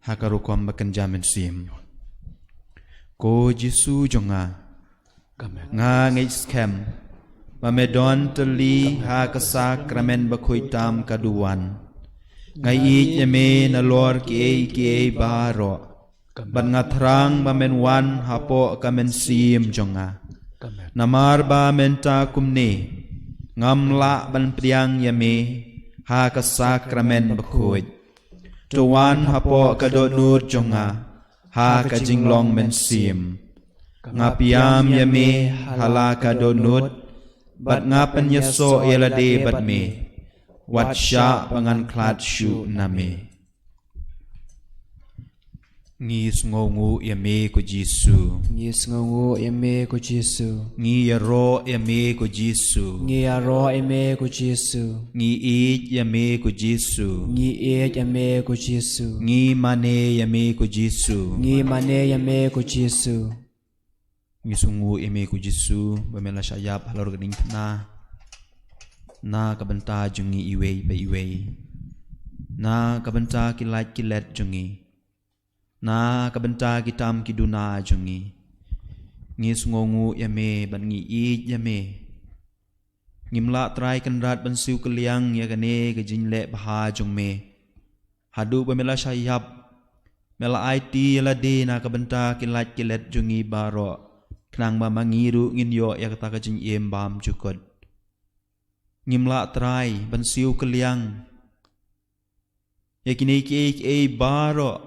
ha ka rukom ba kynja mynsiem. Ko Jisu jong nga, nga ngeit skhem ba me don tylli ha ka sakramen bakhuid tam ka duwan. Nga ïeit ïa me nalor kiei kiei baroh, bad nga thrang ba men wan hapoh ka mynsiem jong nga. Namar ba mynta kumne ngam lah ban pdiang ïa me ha ka sakramen bakhuid. To wan hapoh ka dohnud jong nga ha ka jinglong mynsiem. Nga pdiang ïa me ha la ka dohnud, bad nga pynïasoh ïa lade bad me, wat shah ba ngan khlad shuh na me. Ngi sngewnguh ïa me ko Jisu. Ngi sngewnguh ïa me ko Jisu. Ngi ïaroh ïa me ko Jisu. Ngi ïaroh ïa me ko Jisu. Ngi ïeit ïa me ko Jisu. Ngi ïeit ïa me ko Jisu. Ngi mane ïa me ko Jisu. Ngi mane ïa me ko Jisu. Ngi sngewnguh ïa me ko Jisu, ba me la shah ïap halor ka diengphna. Na ka bynta jong ngi iwei pa iwei. Na ka bynta ki lait ki let jong ngi. Na ka bynta ki tam ki duna jong ngi. Ngi sngewnguh ïa me, bad ngi ïeit ïa me. Ngim lah Trai Kynrad ban siew kylliang ïa kane ka jingleh bha jong me. Haduh ba me la shah ïap, me la aiti ïa lade na ka bynta ki lait ki let jong ngi baroh. Khnang ba ma ngi ruh ngin ïoh ïa kata ka jingim bymjukut. Ngim lah Trai ban siew kylliang ïa kine kiei kiei baroh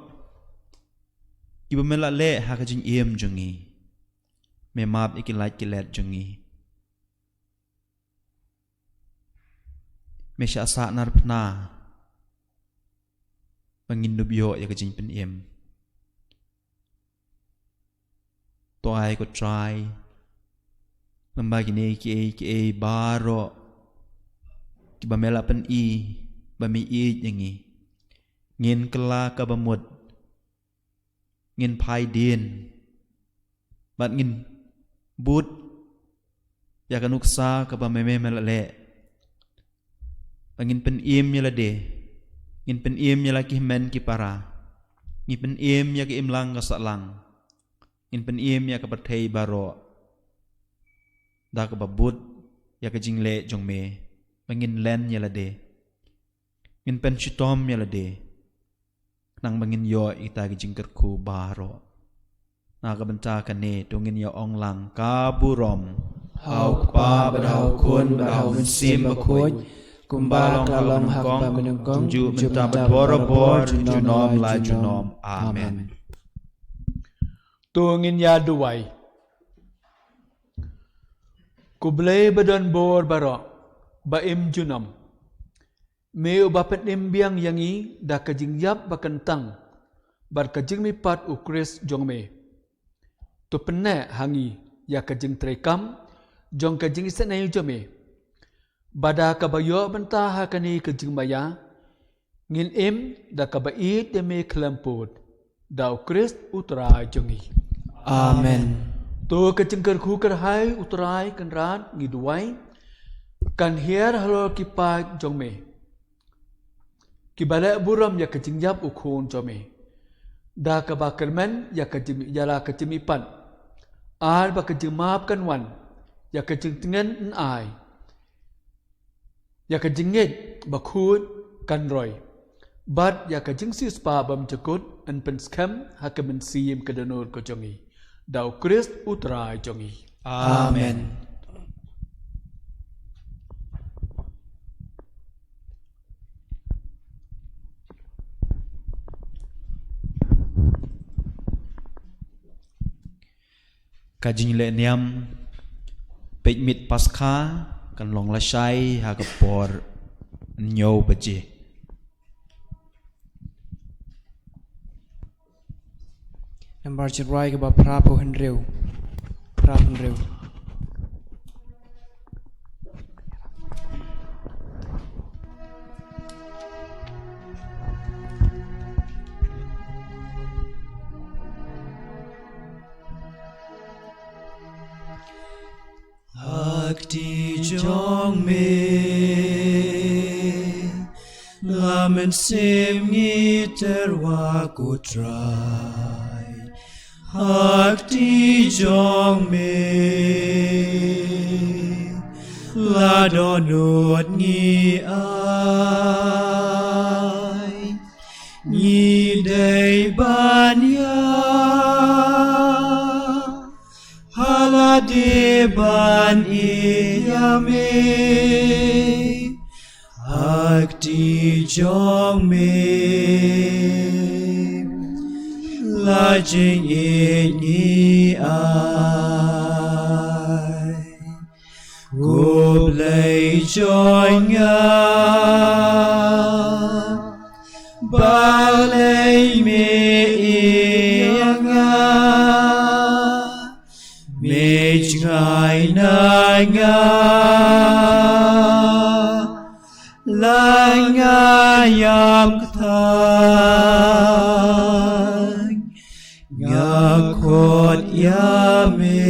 kiba me la leh ha ka jingim jong ngi. Me map ïa ki lait ki let jong ngi. Me shah sah narphna ba ngin dup ïoh ïa ka jingpynim. To ai ko Trai, lem bad kine kiei kiei baroh kiba me la pyni ba me ïeit ïa ngi. Ngin kylla kaba mut, ngin phai dien, bad ngin bud ïa ka nuksa kaba me me la leh. Ba ngin pynim ïa lade, ngin pynim ïa la ki hynmen ki para, ngin pynim ïa ka imlang ka sahlang, ngin pynim ïa ka pyrthei baroh. Da kaba bud ïa ka jingleh jong me, ba ngin len ïa lade, ngin pynshitom ïa lade, khnang ba ngin ïoh ïa kita ki jingkyrkhu baroh. Na ka bynta kane to ngin ïa ong lang ka burom ha u Kpa bad ha u Khun bad ha u Mynsiem Bakhuid, kumba la long ha kaba nyngkong, kumjuh mynta bad barabor, junom la junom. Amen. To ngin ïa duwai. Ko Blei ba don bor baroh, ba im junom. Me uba pynim biang ïa ngi da ka jingïap ba kyntang bad ka jingmihpat u Khrist jong me. To pynneh ha ngi ïa ka jingtreikam jong ka jingisynei jong me. Ba da kaba ïoh bynta ha kane ka jingmaïa, ngin im da kaba ïeit ïa me khlem pud. Da u Khrist u Trai jong ngi. Amen. To ka jingkyrkhu kyrhai u Trai Kynrad ngi duwai kan hiar halor ki paid jong me, kiba leh burom ïa ka jingïap u Khun jong me. Da kaba kyrmen ïa ka jing, ïa la ka jingmihpat, ar ba ka jingmap kan wan, ïa ka jingtngen yn ai, ïa ka jingngeit bakhuid kan roi, bad ïa ka jingsiewspah bymjukut yn pynskhem ha ka mynsiem ka dohnud ka jong ngi. Da u Khrist u Trai jong ngi. Amen. Ka jingleh niam peit miet Paskha kan long lashai ha ka por hynñiew baje. Nambar jingrwai kaba phra phew hynriew. Phra phew hynriew. Ha kti jong me la mynsiem ngi tyrwa, ko Trai. Ha kti jong me la dohnud ngi ai. Ngi dei ban ïa ha lade ban ïeit ïa me. Ha kti jong me la jingïeit ngi ai. Ko Blei jong nga, balei me ïeit ïa nga? Me jngai na nga, la nga ïam kthang, nga khot ïa me.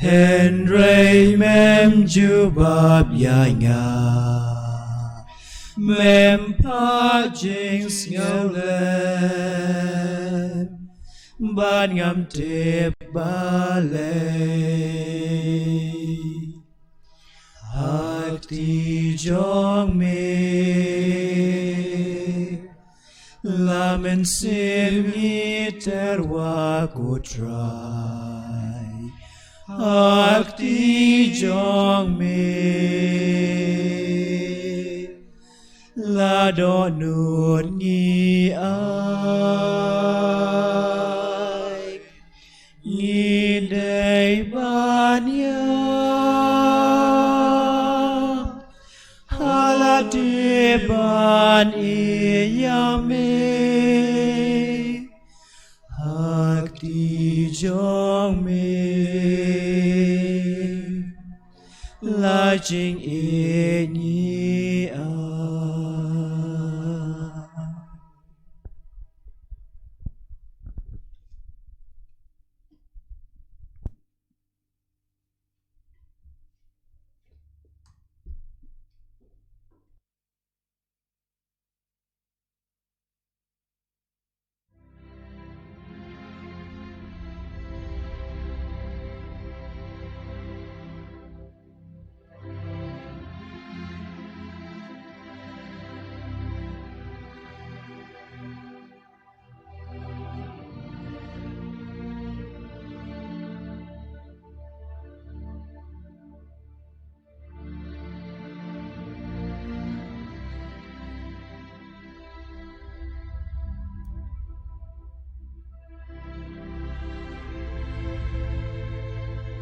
Hynrei mem jubab ïa nga, mem phah jingsngewlem, bad ngam tip balei. Ha kti jong me la mynsiem ngi tyrwa, ko Trai. Ha kti jong me la dohnud ngi ai. Ngi dei ban ïa ha lade ban ïeit ïa me. Ha kti jong me la jingïeit ngi